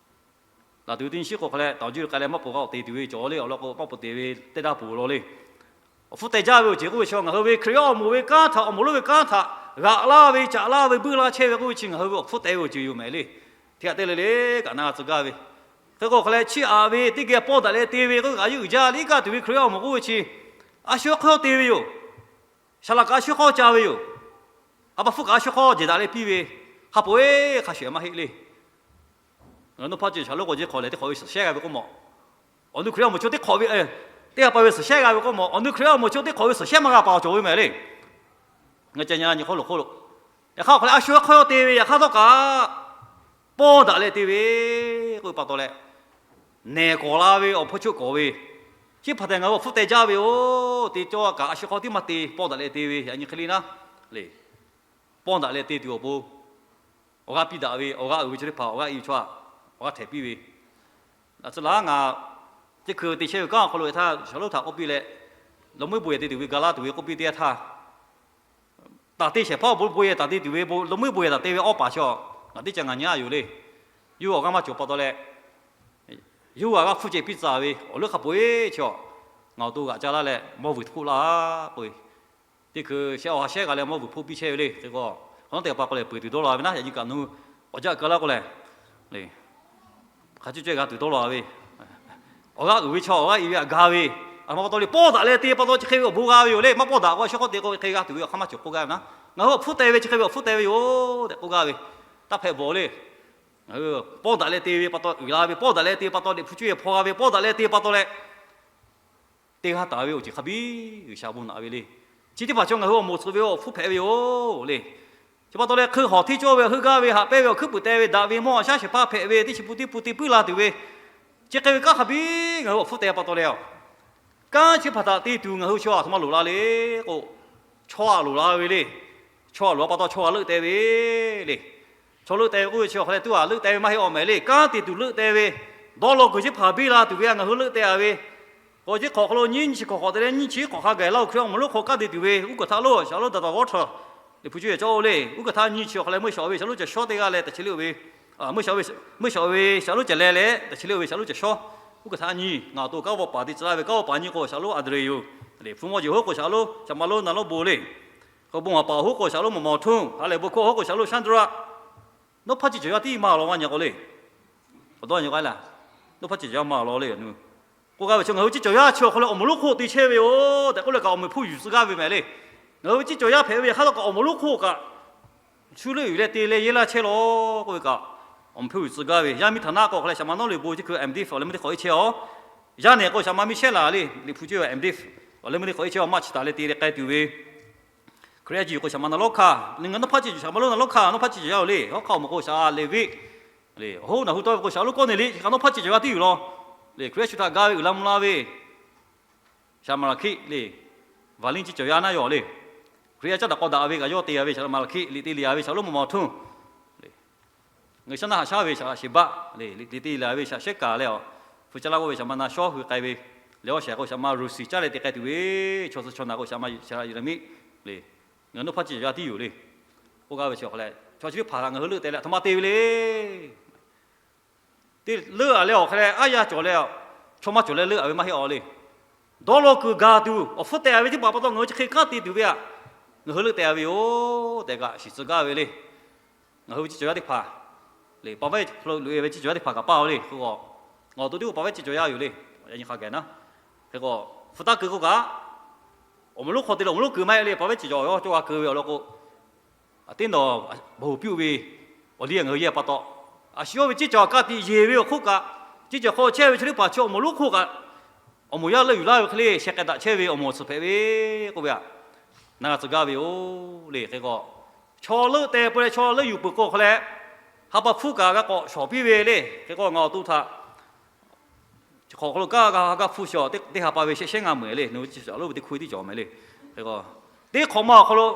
Laˬ tuˬ ve teˇ nyiˇ shiˉ k'o hk'a leh, taˍ juˇ k'ai leh maˇ pon g'a awˬ te tuˬ ve cawˬ le, awˬ lawn k'o maˇ pon te ve teˇ daˇ pon law le. Awˬ hpfuhˇ teh jaˇ ve awˬ ceuˬ k'oˆ ve chi ngaˬ hui ve Hkriꞈ yaˇ awˬ moˍ ve kanˉ htaꞈ, awˬ moˍ lonˉ ve kanˉ htaꞈ g'aꞈ laˇ ve, caꞈ laˇ ve, buiˇ laˇ chehˇ ve k'oˆ ve chi ngaˬ hui ve awˬ hpfuhˇ teh ve awˬ ceuˬ yoˬ mehˍ le. Hk'e htaꞈ te le le kaꞈ na g'a tcuh gaˇ ve. Hk'e k'o hk'a leh chiˇ aꞈ ve teˇ geh pawˇ daꞈ leh te ve k'oˆ ve kaꞈ yawˇ uiˍ jaˇ le. Iˉ kaˆ tuˬ ve Hkriꞈ yaˇ awˬ moˍ k'oˆ ve chi a shu hk'aw te ve yoˬ. Shaˍ laꞈ kaꞈ a shu hk'aw ca ve yoˬ. A pa hpfuhˇ kaꞈ a shu hk'aw jehˬ daꞈ leh piˇ ve, hk'a peu-eˬ hk'a shuˍ maˇ heˆ le. Ngaˬ nawˇ hpaˇ ceuˬ shaˍ lonˉ k'awꞈ jeˇ hk'awꞈ leh teˇ hk'awꞈ ve suhˍ shehˉ g'a ve k'oˆ mawˬ. Awˬ nu Hkriꞈ awˬ moˍ chaw teˇ hk'awꞈ ve, teˇ g'aˇ pa ve suhˍ shehˉ g'a ve k'oˆ mawˬ. Awˬ nu Hkriꞈ awˬ moˍ chaw teˇ hk'awꞈ ve suhˍ shehˉ maˇ g'a paˍ awˬ cawˬ ve mehˍ le. Ngaˬ ca nya nyi hk'aw loˬ hk'oˆ lo, yaꞈ hk'aˇ awˬ hk'a leh a shu hk'aw yaw te ve, yaꞈ hk'aˇ htawˇ kaꞈ pawˇ daꞈ leh te ve k'oˆ ve pa taw leh, nehˬ kawˍ la ve awˬ hpawˇ choˆ kawˍ ve, chi hpaˍ tehꞈ ngaˬ hui awˬ hpfuhˇ teh jaˇ ve yoˬ. Te cawˇ kaꞈ a shu hk'aw tiˉ maˇ te, pawˇ daꞈ leh te ve yaꞈ nyi hk'e le naˉ le. Pawˇ daꞈ leh te tuˬ awˬ pon, awˬ g'aˇ piˇ daꞈ ve, awˬ g'aˇ uiˍ ve chaw teˇ hpaˍ awˬ g'aˇ i ve chaw, awˬ g'aˇ htehˍ piˇ ve, a tcuh laˉ ngaˬ teˇ hkui te chehˇ ve kanˉ awˬ hk'aw lo htaˇ shaˍ lonˉ htaꞈ k'oˆ piˇ leh, law meuˇ bon yehˬ te tuˬ ve ga laˇ tuˬ ve k'oˆ piˇ teˇ g'aˇ htaˇ, taˍ te shehˍ hpaˇ awˬ bon bon yehˬ taˍ te tuˬ ve, law meuˇ bon yehˬ taˍ te ve awˇ paˍ chaw ngaˬ teˇ ca ngaˬ nyi a yoˬ le. Yawˇ awˬ g'aˇ maˇ cawˬ pa taw leh, yawˇ hui a g'aˇ hpfuhˇ ceh piˇ tcuh ve awˬ leuˉ hk'a peu-eˬ chi a, ngaˬ awˬ to g'aꞈ ca laˇ leh mawˇ vuiˬ hpoˆ laˇ k'oˆ ve, teˇ hkui shehˆ awˬ ha shehˆ g'a leh mawˇ vuiˬ hpoˆ piˇ chehˇ ve le. Hk'e k'o, hk'awꞈ nawˉ teˇ hpaˍ k'o lehˬ peuˬ tuˬ dawˇ law ve naˉ, yaꞈ nyi kaꞈ nu awˬ jaˆ keu laˇ k'o lehˬ, hk'a cuˇ caweh g'a tuˬ dawˇ law ve, awˬ g'aˇ uiˍ ve chaw awˬ g'aˇ i ve htaꞈ ga ve, a htoꞈ ma pa taw le pawˇ daꞈ leh te pa taw chi hk'e ve awˬ bon g'a ve yoˬ le. Maˇ pawˇ daꞈ k'o a shu hk'aw te k'o hk'e g'a tuˬ ve awˬ hk'aˇ maˇ cawˬ k'oˆ gaˇ ve naˉ, ngaˬ hui awˬ hpfuhˇ teh ve chi hk'e ve awˬ hpfuhˇ teh ve yoˬ tehꞈ k'oˆ gaˇ ve, taˇ hpehꞈ bawˬ le. Ngaˬ hui pawˇ daꞈ leh te ve pa taw uiˍ la ve, pawˇ daꞈ leh te pa taw Liꞈ hpu cuˇ yehˬ hpaw g'a ve, pawˇ daꞈ leh te pa taw leh te g'a taˍ ve awˬ ceuˬ hk'a biˇ G'uiˬsha bon naꞈ ve le. Chi teˇ hpaˍ chaw ngaˬ hui awˬ moˍ tcuhꞈ ve awˬ hpfuhˇ hpehꞈ ve yoˬ le. Chi pa taw leh hkui hawˬ hteˇ cawˇ ve, heuˆ gaˇ ve, haꞈ pehnˇ ve, awˬ hkuiˉ puiˍ teh ve, daꞈ ve mawˇ a shaˉ shehˍ hpaˇ hpehꞈ ve, teˇ chi pun teˇ pun te puiˉ la tuˬ ve, chi hk'e ve kanˉ hk'a biˇ ngaˬ hui awˬ hpfuhˇ teh pa taw leh a, kanˉ chi hpaˍ htaꞈ te tuˬ ngaˬ hui chaw a htoꞈ ma loˍ la le k'o, chaw a loˍ la ve le. Chaw a loˍ la pa taw chaw a leuˆ teh ve le. Chaw leuˆ teh ve k'oˆ ve chi awˬ hk'a leh tuˉ a leuˆ teh ve maˇ heˆ awˬ mehˍ le. Kanˉ te tuˬ leuˆ teh ve, dawˇ law kuiˬ chi hpaˍ biˇ la tuˬ ve a ngaˬ hui leuˆ teh a ve, k'awꞈ ceˉ hk'awꞈ hk'aw lo nyiˇ chi hk'awꞈ hk'awꞈ te leh nyiˇ chi hk'awꞈ hk'a gaˬ Laˇ huˍ Hkriꞈ awˬ moˍ lonˉ hk'aw kaˉ te tuˬ ve uˉ kaˬ htaˇ lo shaˍ lonˉ daꞈ taˍ vawˇ htaꞈ Liꞈ hpu cuˇ yehˬ cawˇ o le. Uˉ kaˬ htaˇ nyiˇ chi awˬ hk'a leh meuˇ shaˍ ve shaˍ lonˉ caˬ shawˉ teˇ g'aˇ leh taˍ chi le o ve, meuˇ shaˍ ve shaˍ lonˉ caˬ leh leh taˍ chi le o ve shaˍ lonˉ caˬ shawˉ. Uˉ kaˬ htaˇ nyiˇ ngaˬ awˬ to kanˉ vawˇ paˍ te tcuh laˇ ve kanˉ vawˇ paˍ nyiˇ k'o shaˍ lonˉ Aˍdre yoˬ. Liꞈ hpu mawˇ jeˬ hoˉ k'o shaˍ lonˉ shaˍ ma lonˉ na lonˉ bon le. K'o bon a paˍ hoˉ k'o shaˍ lonˉ maˍ maw htuˇ, ha lehˬ bon hkawˇ hoˉ k'o shaˍ lonˉ shaˉ dawˇ raˆ. Nawˉ hpaˇ chi cawˬ yaˇ tiˉ maˇ law maˇ nyi k'o le. Awˬ dawˇ nyi k'o a laˇ. Nawˉ hpaˇ chi cawˬ yaˇ maˇ law le. K'oˆ gaˇ ve chi ngaˬ hui chi cawˬ yaˇ chi awˬ hk'aw lo awˬ moˍ lonˉ hk'oˆ te chehˇ ve yoˬ tehꞈ k'oˆ leh kaꞈ awˬ meꞈ hpfuhˇ yuˬ tcuh gaˇ ve mehˍ le. Ngaˬ hui ve chi cawˬ yaˇ hpehꞈ ve hk'aˇ htawˇ kaꞈ awˬ moˍ lonˉ hk'oˆ kaꞈ shu leuˆ yuˬ leh te leh yehˇ laˇ chehˇ law k'oˆ ve kaꞈ, awˬ meꞈ hpfuhˇ yuˬ tcuh gaˇ ve. Yaˇ miˇ htaꞈ naˆ k'o hk'a leh shaˍ ma Nawˉ Liꞈ bon chi hkui M.Div awˬ leh meuˇ teˇ hk'awꞈ e chehˇ a. Yaˇ nehˬ k'o shaˍ ma miˇ shehˉ laˬ le. Liꞈ hpu cuˇ yehˬ M.Div awˬ leh meuˇ teˇ hk'awꞈ e chehˇ a, maˇ chi taˍ leh te leh k'ai tuˬ ve Hkriꞈ yaˇ ceˬ yuˬ k'o shaˍ ma na lawˉ hkanˇ, ngaˬ nawˉ hpaˇ chi cawˬ shaˍ ma lonˉ na lawˉ hkanˇ, nawˉ hpaˇ chi cawˬ yaˇ o le. Hawˉ hk'aˇ awˬ moˍ k'o shaˍ Leˍviˆ le. Awˬ hoˉ naˬ hu tawˇ ve k'o shaˍ lonˉ Kawˇneˍliˆ, hk'e kaꞈ nawˉ hpaˇ chi cawˬ yaˇ tiˉ yuˬ law le. Hkriꞈ yaˇ shu htaꞈ ga ve uiˍ la mvuh la ve shaˍ Maˍlaˍhkiˆ le. Vaˍliˇ chi cawˬ yaˇ naˉ yaw le. Hkriꞈ yaˇ caˉ daꞈ k'aw daꞈ ve kaꞈ yawˇ te g'a ve shaˍ lonˉ Maˍlaˍhkiˆ, liꞈ te liꞈ g'a ve shaˍ lonˉ maw maw htuˇ le. Ngaˬ hui shaˉ naˆ haꞈ shaˉ ve shaˍ Laꞈ Sheˍbaˆ le, liꞈ te liꞈ g'a ve shaˍ Shehˉkaˍ leh a, hpu caˇ laˇ k'oˆ ve shaˍ ma na shawˉ hui k'ai ve le. Awˬ shehˍ k'o shaˍ ma Ruˍsiˍ caˇ leh te k'ai tuˬ ve, chaw suh chaw na k'o shaˍ ma shaˍ Laꞈ Yeˍraˍmiˆ le. Ngaˬ nawˉ hpaˇ chi cawˬ yaˇ tiˉ yoˬ le. K'oˆ gaˇ ve chi awˬ hk'a leh chaw chi teˇ hpaˍ htaꞈ ngaˬ hui leuˆ teh leh a htoꞈ ma te ve le. Te leuˆ a leh awˬ hk'e leh aˉ yaˇ cawˬ leh, chaw maˇ cawˬ leh leuˆ a ve maˇ heˆ awˬ le. Dawˇ law kuiˬ gaˬ tuˬ awˬ hpfuhˇ teh a ve teˇ hpaˍ pa taw ngaˬ hui chi hk'e kanˉ te tuˬ ve aꞈ, ngaˬ hui leuˆ teh a ve yoˬ tehꞈ kaꞈ shiˍ tcuh gaˇ ve le. Ngaˬ hui ve ceˇ cawˬ yaˇ teˇ hpaˍ le, pa vehˇ hk'aw lo loꞈ e ve ceˇ cawˬ yaˇ teˇ hpaˍ kaꞈ paˇ o le. Hk'e k'o, ngaˬ awˬ to teˇ k'o pa vehˇ ceˇ cawˬ yaˇ yoˬ le. Yaꞈ nyi hk'a gaˬ naˉ. Hk'e k'o, hpu taˇ keu k'o kaꞈ, awˬ moˍ lonˉ hk'aw te leh awˬ moˍ lonˉ keu maˇ heˆ le, pa vehˇ ceˇ cawˬ yawˇ cawˇ g'a keu ve awˬ lawn k'o, teˇ nawˬ bon pyuˆ ve awˬ liˇ ngaˬ hui yehˇ pa taw, a shu yawˇ ve ceˇ cawˬ ka tiꞈ yeˬ ve awˬ hk'oˆ kaꞈ, ceˇ cawˬ hk'aw chehˇ ve chaw teˇ hpaˍ chi awˬ moˍ lonˉ hk'oˆ kaꞈ, awˬ moˍ yaˇ leuˆ yuˬ laˇ ve hk'e le sheh k'ai daꞈ chehˇ ve awˬ moˍ awˬ tsuhˍ hpehꞈ ve k'oˆ ve aꞈ, na g'a tcuh gaˇ ve yoˬ le. Hk'e k'o, chaw leuˆ teh peuˬ leh chaw leuˆ yuˬ peuˬ k'o hk'e leh, ha pa hpfuhˇ kaꞈ g'a k'awꞈ shawˍ piˇ ve le. Hk'e k'o, ngaˬ awˬ to htaꞈ chi hk'awꞈ hk'aw lo kaˇ g'a ha gaˇ hpfuhˇ shaw teˇ ha pa ve shehˆ shehˉ ngaˇ meuˍ le, nawˬ hui chi shaꞈ lo ve teˇ hkui tiˉ cawˬ mehˍ le. Hk'e k'o, teˇ hk'awꞈ ma awˬ hk'aw lo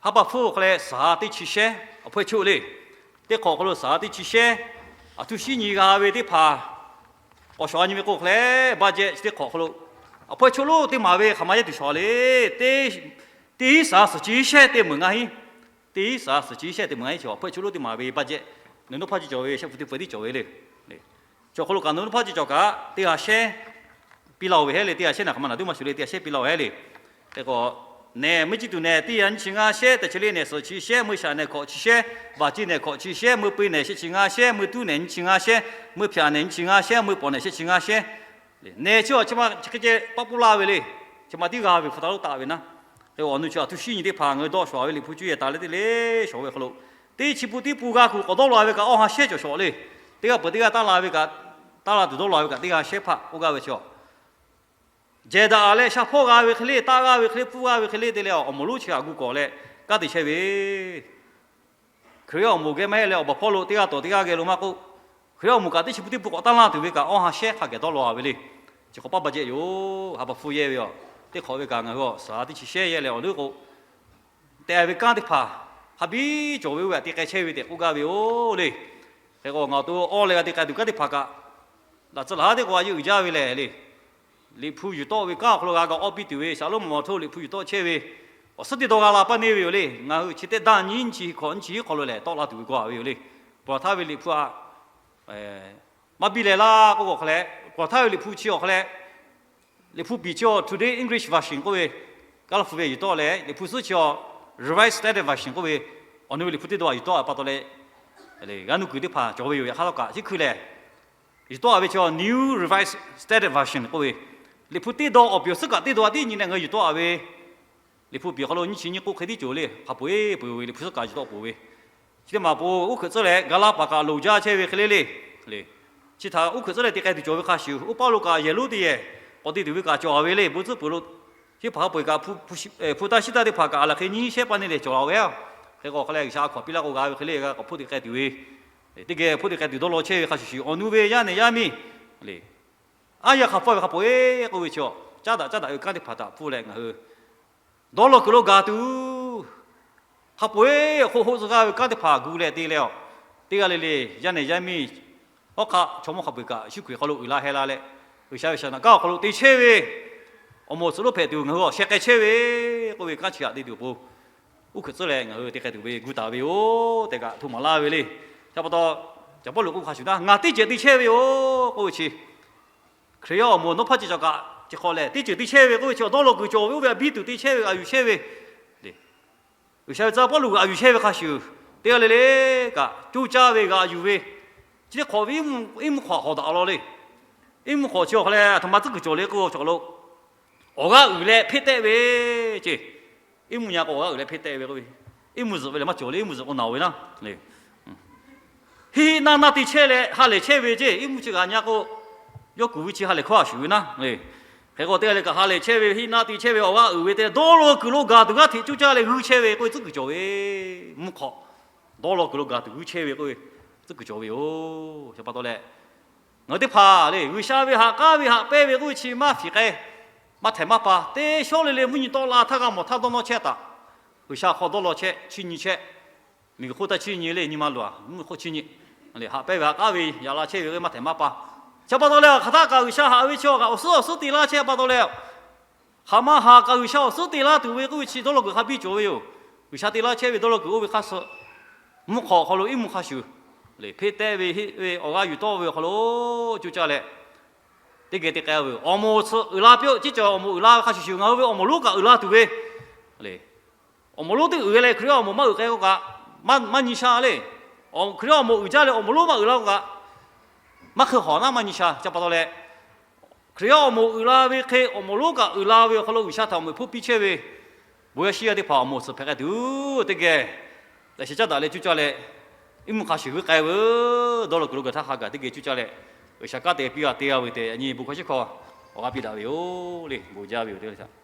ha pa hpfuhˇ hk'e leh saˍ ha teˇ chi shehˉ awˬ hpawehˇ choˆ le. Teˇ hk'awꞈ hk'aw lo saˍ ha teˇ chi shehˉ, aˬ htoꞈ shiˉ nyi g'a ve teˇ hpaˍ k'awꞈ shawˍ a nyi ve k'o hk'e leh, budget chi teˇ hk'awꞈ hk'aw lo awˬ hpawehˇ choˆ lonˉ teˇ maˍ ve hk'aˬ ma yehˇ tuˬ shawˍ le. Teˇ, teˇ hiˉ saˍ ha suhˍ chi shehˉ teˇ meunˍ ngaˇ hinˉ, teˇ hiˉ saˍ ha suhˍ chi shehˉ teˇ meunˍ ngaˇ hinˉ chi awˬ hpawehˇ choˆ lonˉ teˇ maˍ ve budget, nawˬ hui hpawˇ ceˇ cawˬ ve shehˆ hpu teˇ hpawehˇ tiˉ cawˬ ve le. Chaw hk'aw lo kaꞈ nawˬ hui hpawˇ ceˇ cawˬ kaꞈ teˇ ha shehˉ piˇ laˇ-oˬ ve hehˉ le, teˇ ha shehˉ naˬ hk'aˬ ma naˬ teˇ maˇ shuˍ le, teˇ ha shehˉ piˇ laˇ-oˬ hehˉ le. Hk'e k'o, nehˬ meuˇ chi tuˬ nehˬ teˇ ha nyiˇ chi ngaˇ shehˉ, teˇ chi le nehˬ suhˍ chi shehˉ, meuˇ shaꞈ nehˬ hkawꞈ chi shehˉ, vaˍ ceˇ nehˬ hkawꞈ chi shehˉ, meuˇ peu nehˬ shehˆ chi ngaˇ shehˉ, meuˇ tuˉ nehˬ nyiˇ chi ngaˇ shehˉ, meuˇ hpaꞈ nehˬ nyiˇ chi ngaˇ shehˉ, meuˇ pawˍ nehˬ shehˆ chi ngaˇ shehˉ. Nehˬ chi awˬ chi ma chi hk'e ceh paˆ poˆ laˇ ve le. Chi ma tiˉ g'a ve hpu ta lo taˆ ve naˉ. Hk'e awˬ nu chi aˬ htoꞈ shiˉ nyi teˇ hpaˍ ngaˬ hui dawˇ shawˍ ve Liꞈ hpu cuˇ yehˬ taˍ leh teˇ le shawˍ ve hk'aw lo, teˇ chi pun teˇ pun g'a kuiˬ k'awꞈ dawˇ law ve kaꞈ awˇ ha shehˉ cawˬ shawˍ le. Teˇ g'aˇ peuˬ teˇ g'aˇ taˇ la ve kaꞈ, taˇ la tuˬ dawˇ law ve kaꞈ teˇ ha shehˉ hpaˆ k'oˆ gaˇ ve chi awˬ jehˬ daꞈ leh sha hpawˇ g'a ve hk'e le, taˆ g'a ve hk'e le, pfuhˇ g'a ve hk'e le te leh awˬ moˍ lonˉ chi htaꞈ gu kawˍ leh kanˉ te chehˇ ve Hkriꞈ yaˇ awˬ moˍ geh maˇ heˆ leh awˬ baˬ hpawˇ lo teˇ g'aˇ tawˍ teˇ g'aˇ geh lo maˇ k'oˆ, Hkriꞈ yaˇ awˬ moˍ kaꞈ teˇ chi pun teˇ pun k'awꞈ taˇ laˇ tuˬ ve kaꞈ awˇ ha shehˉ hk'a geh dawˇ law ve le. Chi hk'awꞈ paˇ baˇ jehˆ yoˬ. Ha pa hpfuhˇ yehˇ ve aˬ, teˇ hk'awꞈ ve kaꞈ ngaˬ hui awˬ saˍ ha teˇ chi shehˉ yehˇ leh awˬ leuˉ k'o, te ve kanˉ teˇ hpaˍ hk'a biˇ cawˬ ve oˇ ve aꞈ te k'ai chehˇ ve tehꞈ k'oˆ gaˇ ve yoˬ le. Hk'e k'o ngaˬ awˬ to awˇ leh g'a te k'ai tuˬ kanˉ teˇ hpaˍ kaꞈ, laꞈ tcuh laˬ ha teˇ k'o a yeˇ uiˍ jaˇ ve lehˬ le. Liꞈ hpu yuˬ tawˆ ve kanˉ awˬ hk'aw lo g'a ga awˇ piˇ tuˬ ve shaˍ lonˉ ma ma htoˇ Liꞈ hpu yuˬ tawˆ chehˇ ve awˬ suhˉ teˇ dawˇ g'a la paˇ neˇ ve yoˬ le. Ngaˬ hui chi teˇ daˇ nyiˇ chi hkawꞈ nyiˇ chi hk'aw lo lehˬ tawˆ la tuˬ ve k'o a ve yoˬ le. Pawˬ htaˇ ve Liꞈ hpu aꞈ, maˇ biˇ leh laˇ k'oˆ k'o hk'a leh, pawˬ htaˇ ve Liꞈ hpu chi awˬ hk'a leh, Liꞈ hpu piˍ chi awˬ Today English Version k'oˆ ve, kaˇ laˇ hpu ve yuˬ tawˆ leh, Liꞈ hpu suhˉ chi awˬ Revised Standard Version k'oˆ ve, awˬ nu ve Liꞈ hpu teˇ dawˇ aꞈ yuˬ tawˆ a pa taw leh, g'a nuˇ kuiˬ teˇ hpaˍ cawˬ ve yoˬ. Yaꞈ hk'aˇ law kaꞈ chi hkui lehˬ, yuˬ tawˆ a ve chi awˬ New Revised Standard Version k'oˆ ve, Liꞈ hpu teˇ dawˇ awˬ piˍ awˬ suhˉ kaꞈ teˇ dawˇ a tiˉ nyi leh ngaˬ hui yuˬ tawˆ a ve, Liꞈ hpu piˍ hk'aw lo nyiˇ chi nyiˇ k'oˆ hk'e tiˉ cawˬ le. Hk'a peu-eˬ peu-eˬ ve Liꞈ hpu suhˉ kaꞈ yuˬ tawˆ peuˬ ve, chi teˇ maˬ po uˉ hkeuꞈ tcuhˉ leh ga laˇ paˍ kaꞈ loˍ jaˇ chehˇ ve hk'e le le. Chi htaꞈ uˉ hkeuꞈ tcuhˉ leh te k'ai tuˬ cawˬ ve hk'a shuˍ, oˇ paˇ lo kaꞈ yehˬ lonˉ teˇ yehˬ k'awꞈ te tuˬ ve kaꞈ cawˬ a ve le. Bon tcuhˉ peuˬ lo, chi hpaˍ ha peu-eˬ kaꞈ hpu taˇ shiˉ taˇ teˇ hpaˍ kaꞈ a laˬ hk'e nyiˇ shehˉ paˇ neˇ leh cawˬ la ve. Hk'e k'o hk'a leh G'uiˬsha a hkawˇ piˇ laˇ k'o g'a ve hk'e le, g'a k'awꞈ hpoˆ te k'ai tuˬ ve, teˇ geh hpoˆ te k'ai tuˬ dawˇ law chehˇ ve hk'a shuˍ shuˍ, awˬ nu ve yaˇ nehˬ yaˇ miˇ le, aˉ yaˇ hk'a hpawˇ ve hk'a peu-eˬ k'oˆ ve chi, caˉ daꞈ caˉ daꞈ ve kanˉ teˇ hpaˍ htaꞈ hpfuhˇ leh ngaˬ hui dawˇ law kuiˬ lo gaˬ tuˬ, hk'a peu-eˬ awˬ hk'oˆ hoˆ tcuh g'aˇ ve kanˉ teˇ hpaˍ gu leh te leh a, teˇ g'aˇ le le yaˇ nehˬ yaˇ miˇ, hawˉ hk'aˆ chaw mawˇ hk'a peu-eˬ kaꞈ shu Hkriꞈ hk'aw lo uiˍ la heh la leh, G'uiˬsha ve shaˍ naꞈ kanˉ awˬ hk'aw lo te chehˇ ve awˬ moˍ suhˍ lonˉ hpehꞈ tuˬ ngaˬ hui awˬ sheh k'ai chehˇ ve k'oˆ ve kanˉ chi htaꞈ te tuˬ awˬ pon, uˉ hkeuꞈ tcuhˉ leh ngaˬ hui te k'ai tuˬ ve gu taˍ ve yoˬ tehꞈ kaꞈ htoꞈ maˍ laˇ ve le. Chi pa taw, Caˍ Pawˇluꞈ k'oˆ hk'a shuˍ naˉ, ngaˬ teˇ ceuˬ te chehˇ ve yoˬ k'oˆ ve chi, Hkriꞈ yaˇ awˬ moˍ nawˉ hpaˇ ceˇ cawˬ kaꞈ chi hk'awꞈ lehˬ, teˇ ceuˬ te chehˇ ve k'oˆ ve chi awˬ dawˇ law kuiˬ cawˬ ve oˇ ve a biˇ tuˬ te chehˇ ve g'a yuˬ chehˇ ve le. G'uiˬsha ve tcuh Pawˇluꞈ g'a yuˬ chehˇ ve hk'a shuˍ, teˇ g'aˇ le le kaꞈ coˇ caˇ ve g'a yuˬ ve, chi teˇ hk'awꞈ ve iˉ mvuhˇ hk'awꞈ hawˍ daꞈ law le. Iˉ mvuhˇ hk'awꞈ chi awˬ hk'a leh a htoꞈ ma tcuhˉ kuiˬ cawˬ le k'oˆ ve cawˬ lo, awˬ g'aˇ uiˍ leh hpeˆ tehˆ ve ceˇ. Iˉ mvuhˇ nyi k'o awˬ g'aˇ uiˍ leh hpeˆ tehˆ ve k'oˆ ve, iˉ mvuhˇ zuhꞈ ve lehˬ maˇ cawˬ le, iˉ mvuhˇ zuhꞈ k'o naˬ ve naˉ le. Hiˆ hiˆ naˇ naˇ te chehˇ leh ha lehˬ chehˇ ve ceˇ. Iˉ mvuhˇ chi g'a nyi k'o, yawˇ kuˬ ve chi ha lehˬ hkawˇ a shuˍ ve naˉ le. Hk'e k'o teˇ g'aˇ le kaꞈ ha lehˬ chehˇ ve, hiˆ naˇ te chehˇ ve, awˬ g'aˇ uiˍ ve te leh dawˇ law kuiˬ lo gaˬ tuˬ g'aˇ hteꞈ coˇ caˇ leh g'uiˇ chehˇ ve k'oˆ ve tcuhˉ kuiˬ cawˬ ve, mvuhˇ hk'awꞈ dawˇ law kuiˬ lo gaˬ tuˬ g'uiˇ chehˇ ve k'oˆ ve tcuhˉ kuiˬ cawˬ ve yoˬ. Chi pa taw leh, ngaˬ hui teˇ hpaˍ le G'uiˬsha ve haꞈ k'aˉ ve haꞈ pehnˇ ve k'oˆ ve chi maˇ fiˍ k'ai, maˇ htehꞈ maˇ pa. Teˇ shawˉ le le mvuhˇ nyi tawˆ la htaˇ g'a mawˬ htaˇ dawˇ nawˇ chehˇ taꞈ. G'uiˬsha hk'aw dawˇ law chehˇ, chiˇ nyi chehˇ. Miˬguiˬ hk'oˆ taˇ chiˇ nyi le, nyi ma luˬ a mvuhˇ hk'oˆ chiˇ nyi. Haꞈ pehnˇ ve haꞈ k'aˉ ve yaꞈ la chehˇ ve k'oˆ ve maˇ htehꞈ maˇ pa. Chi pa taw leh awˬ hk'aˬ htaˇ kaꞈ G'uiˬsha haꞈ ve chi awˬ g'aˇ awˬ suhˉ awˬ suhˉ te laˇ chehˇ pa taw leh, hk'aˬ ma haꞈ kaꞈ G'uiˬsha awˬ suhˉ te laˇ tuˬ ve k'oˆ ve chi dawˇ law kuiˬ hk'a biˇ cawˬ ve yoˬ. G'uiˬsha te laˇ chehˇ ve dawˇ law kuiˬ oˇ ve hk'a suh, mvuhˇ hk'awꞈ hk'aw lo iˉ mvuhˇ hk'a shuˍ Hpeˇ tehˇ ve heˆ ve awˬ g'aˇ yuˬ tawˆ ve awˬ hk'aw lo coˇ caˇ leh, teˇ geh te k'ai ve yoˬ. Awˬ moˍ awˬ tsuhꞈ uiˍ la piˇ-oˆ. Chi cawˬ awˬ moˍ uiˍ la ve hk'a shuˍ shuˍ ngaˬ hui ve awˬ moˍ lonˉ kaꞈ uiˍ la tuˬ ve le. Awˬ moˍ lonˉ teˇ uiˍ ve leh Hkriꞈ yaˇ awˬ moˍ maˇ uiˍ k'ai k'o kaꞈ maˇ nyi sha le. Hkriꞈ yaˇ awˬ moˍ uiˍ jaˇ leh awˬ moˍ lonˉ maˇ uiˍ la k'o kaꞈ maˇ hk'e hawˍ naˉ maˇ nyi sha. Chi pa taw leh, Hkriꞈ yaˇ awˬ moˍ uiˍ la ve hk'e awˬ moˍ lonˉ kaꞈ uiˍ la ve awˬ hk'aw lo G'uiˬsha htaꞈ awˬ meꞈ hpoˇ piˇ chehˇ ve bon yaˇ shiˉ yaˇ teˇ hpaˍ awˬ moˍ awˬ tsuhꞈ hpehꞈ k'ai tuˬ, teˇ geh tehꞈ shehˍ caˉ daꞈ leh coˇ caˇ leh, iˉ mvuhˇ hk'a shuˍ g'uiˇ k'ai veuˬ. Dawˇ law kuiˬ lo gaˬ htaˇ hk'a gaˬ teˇ geh coˇ caˇ leh, G'uiˬsha kanˉ te piˇ g'a te g'a ve tehꞈ yaꞈ nyi bon hkawˇ shiˉ hkawˇ awˬ g'aˇ piˇ daꞈ ve yoˬ le. Bon jaˇ ve yoˬ teˇ htaꞈ.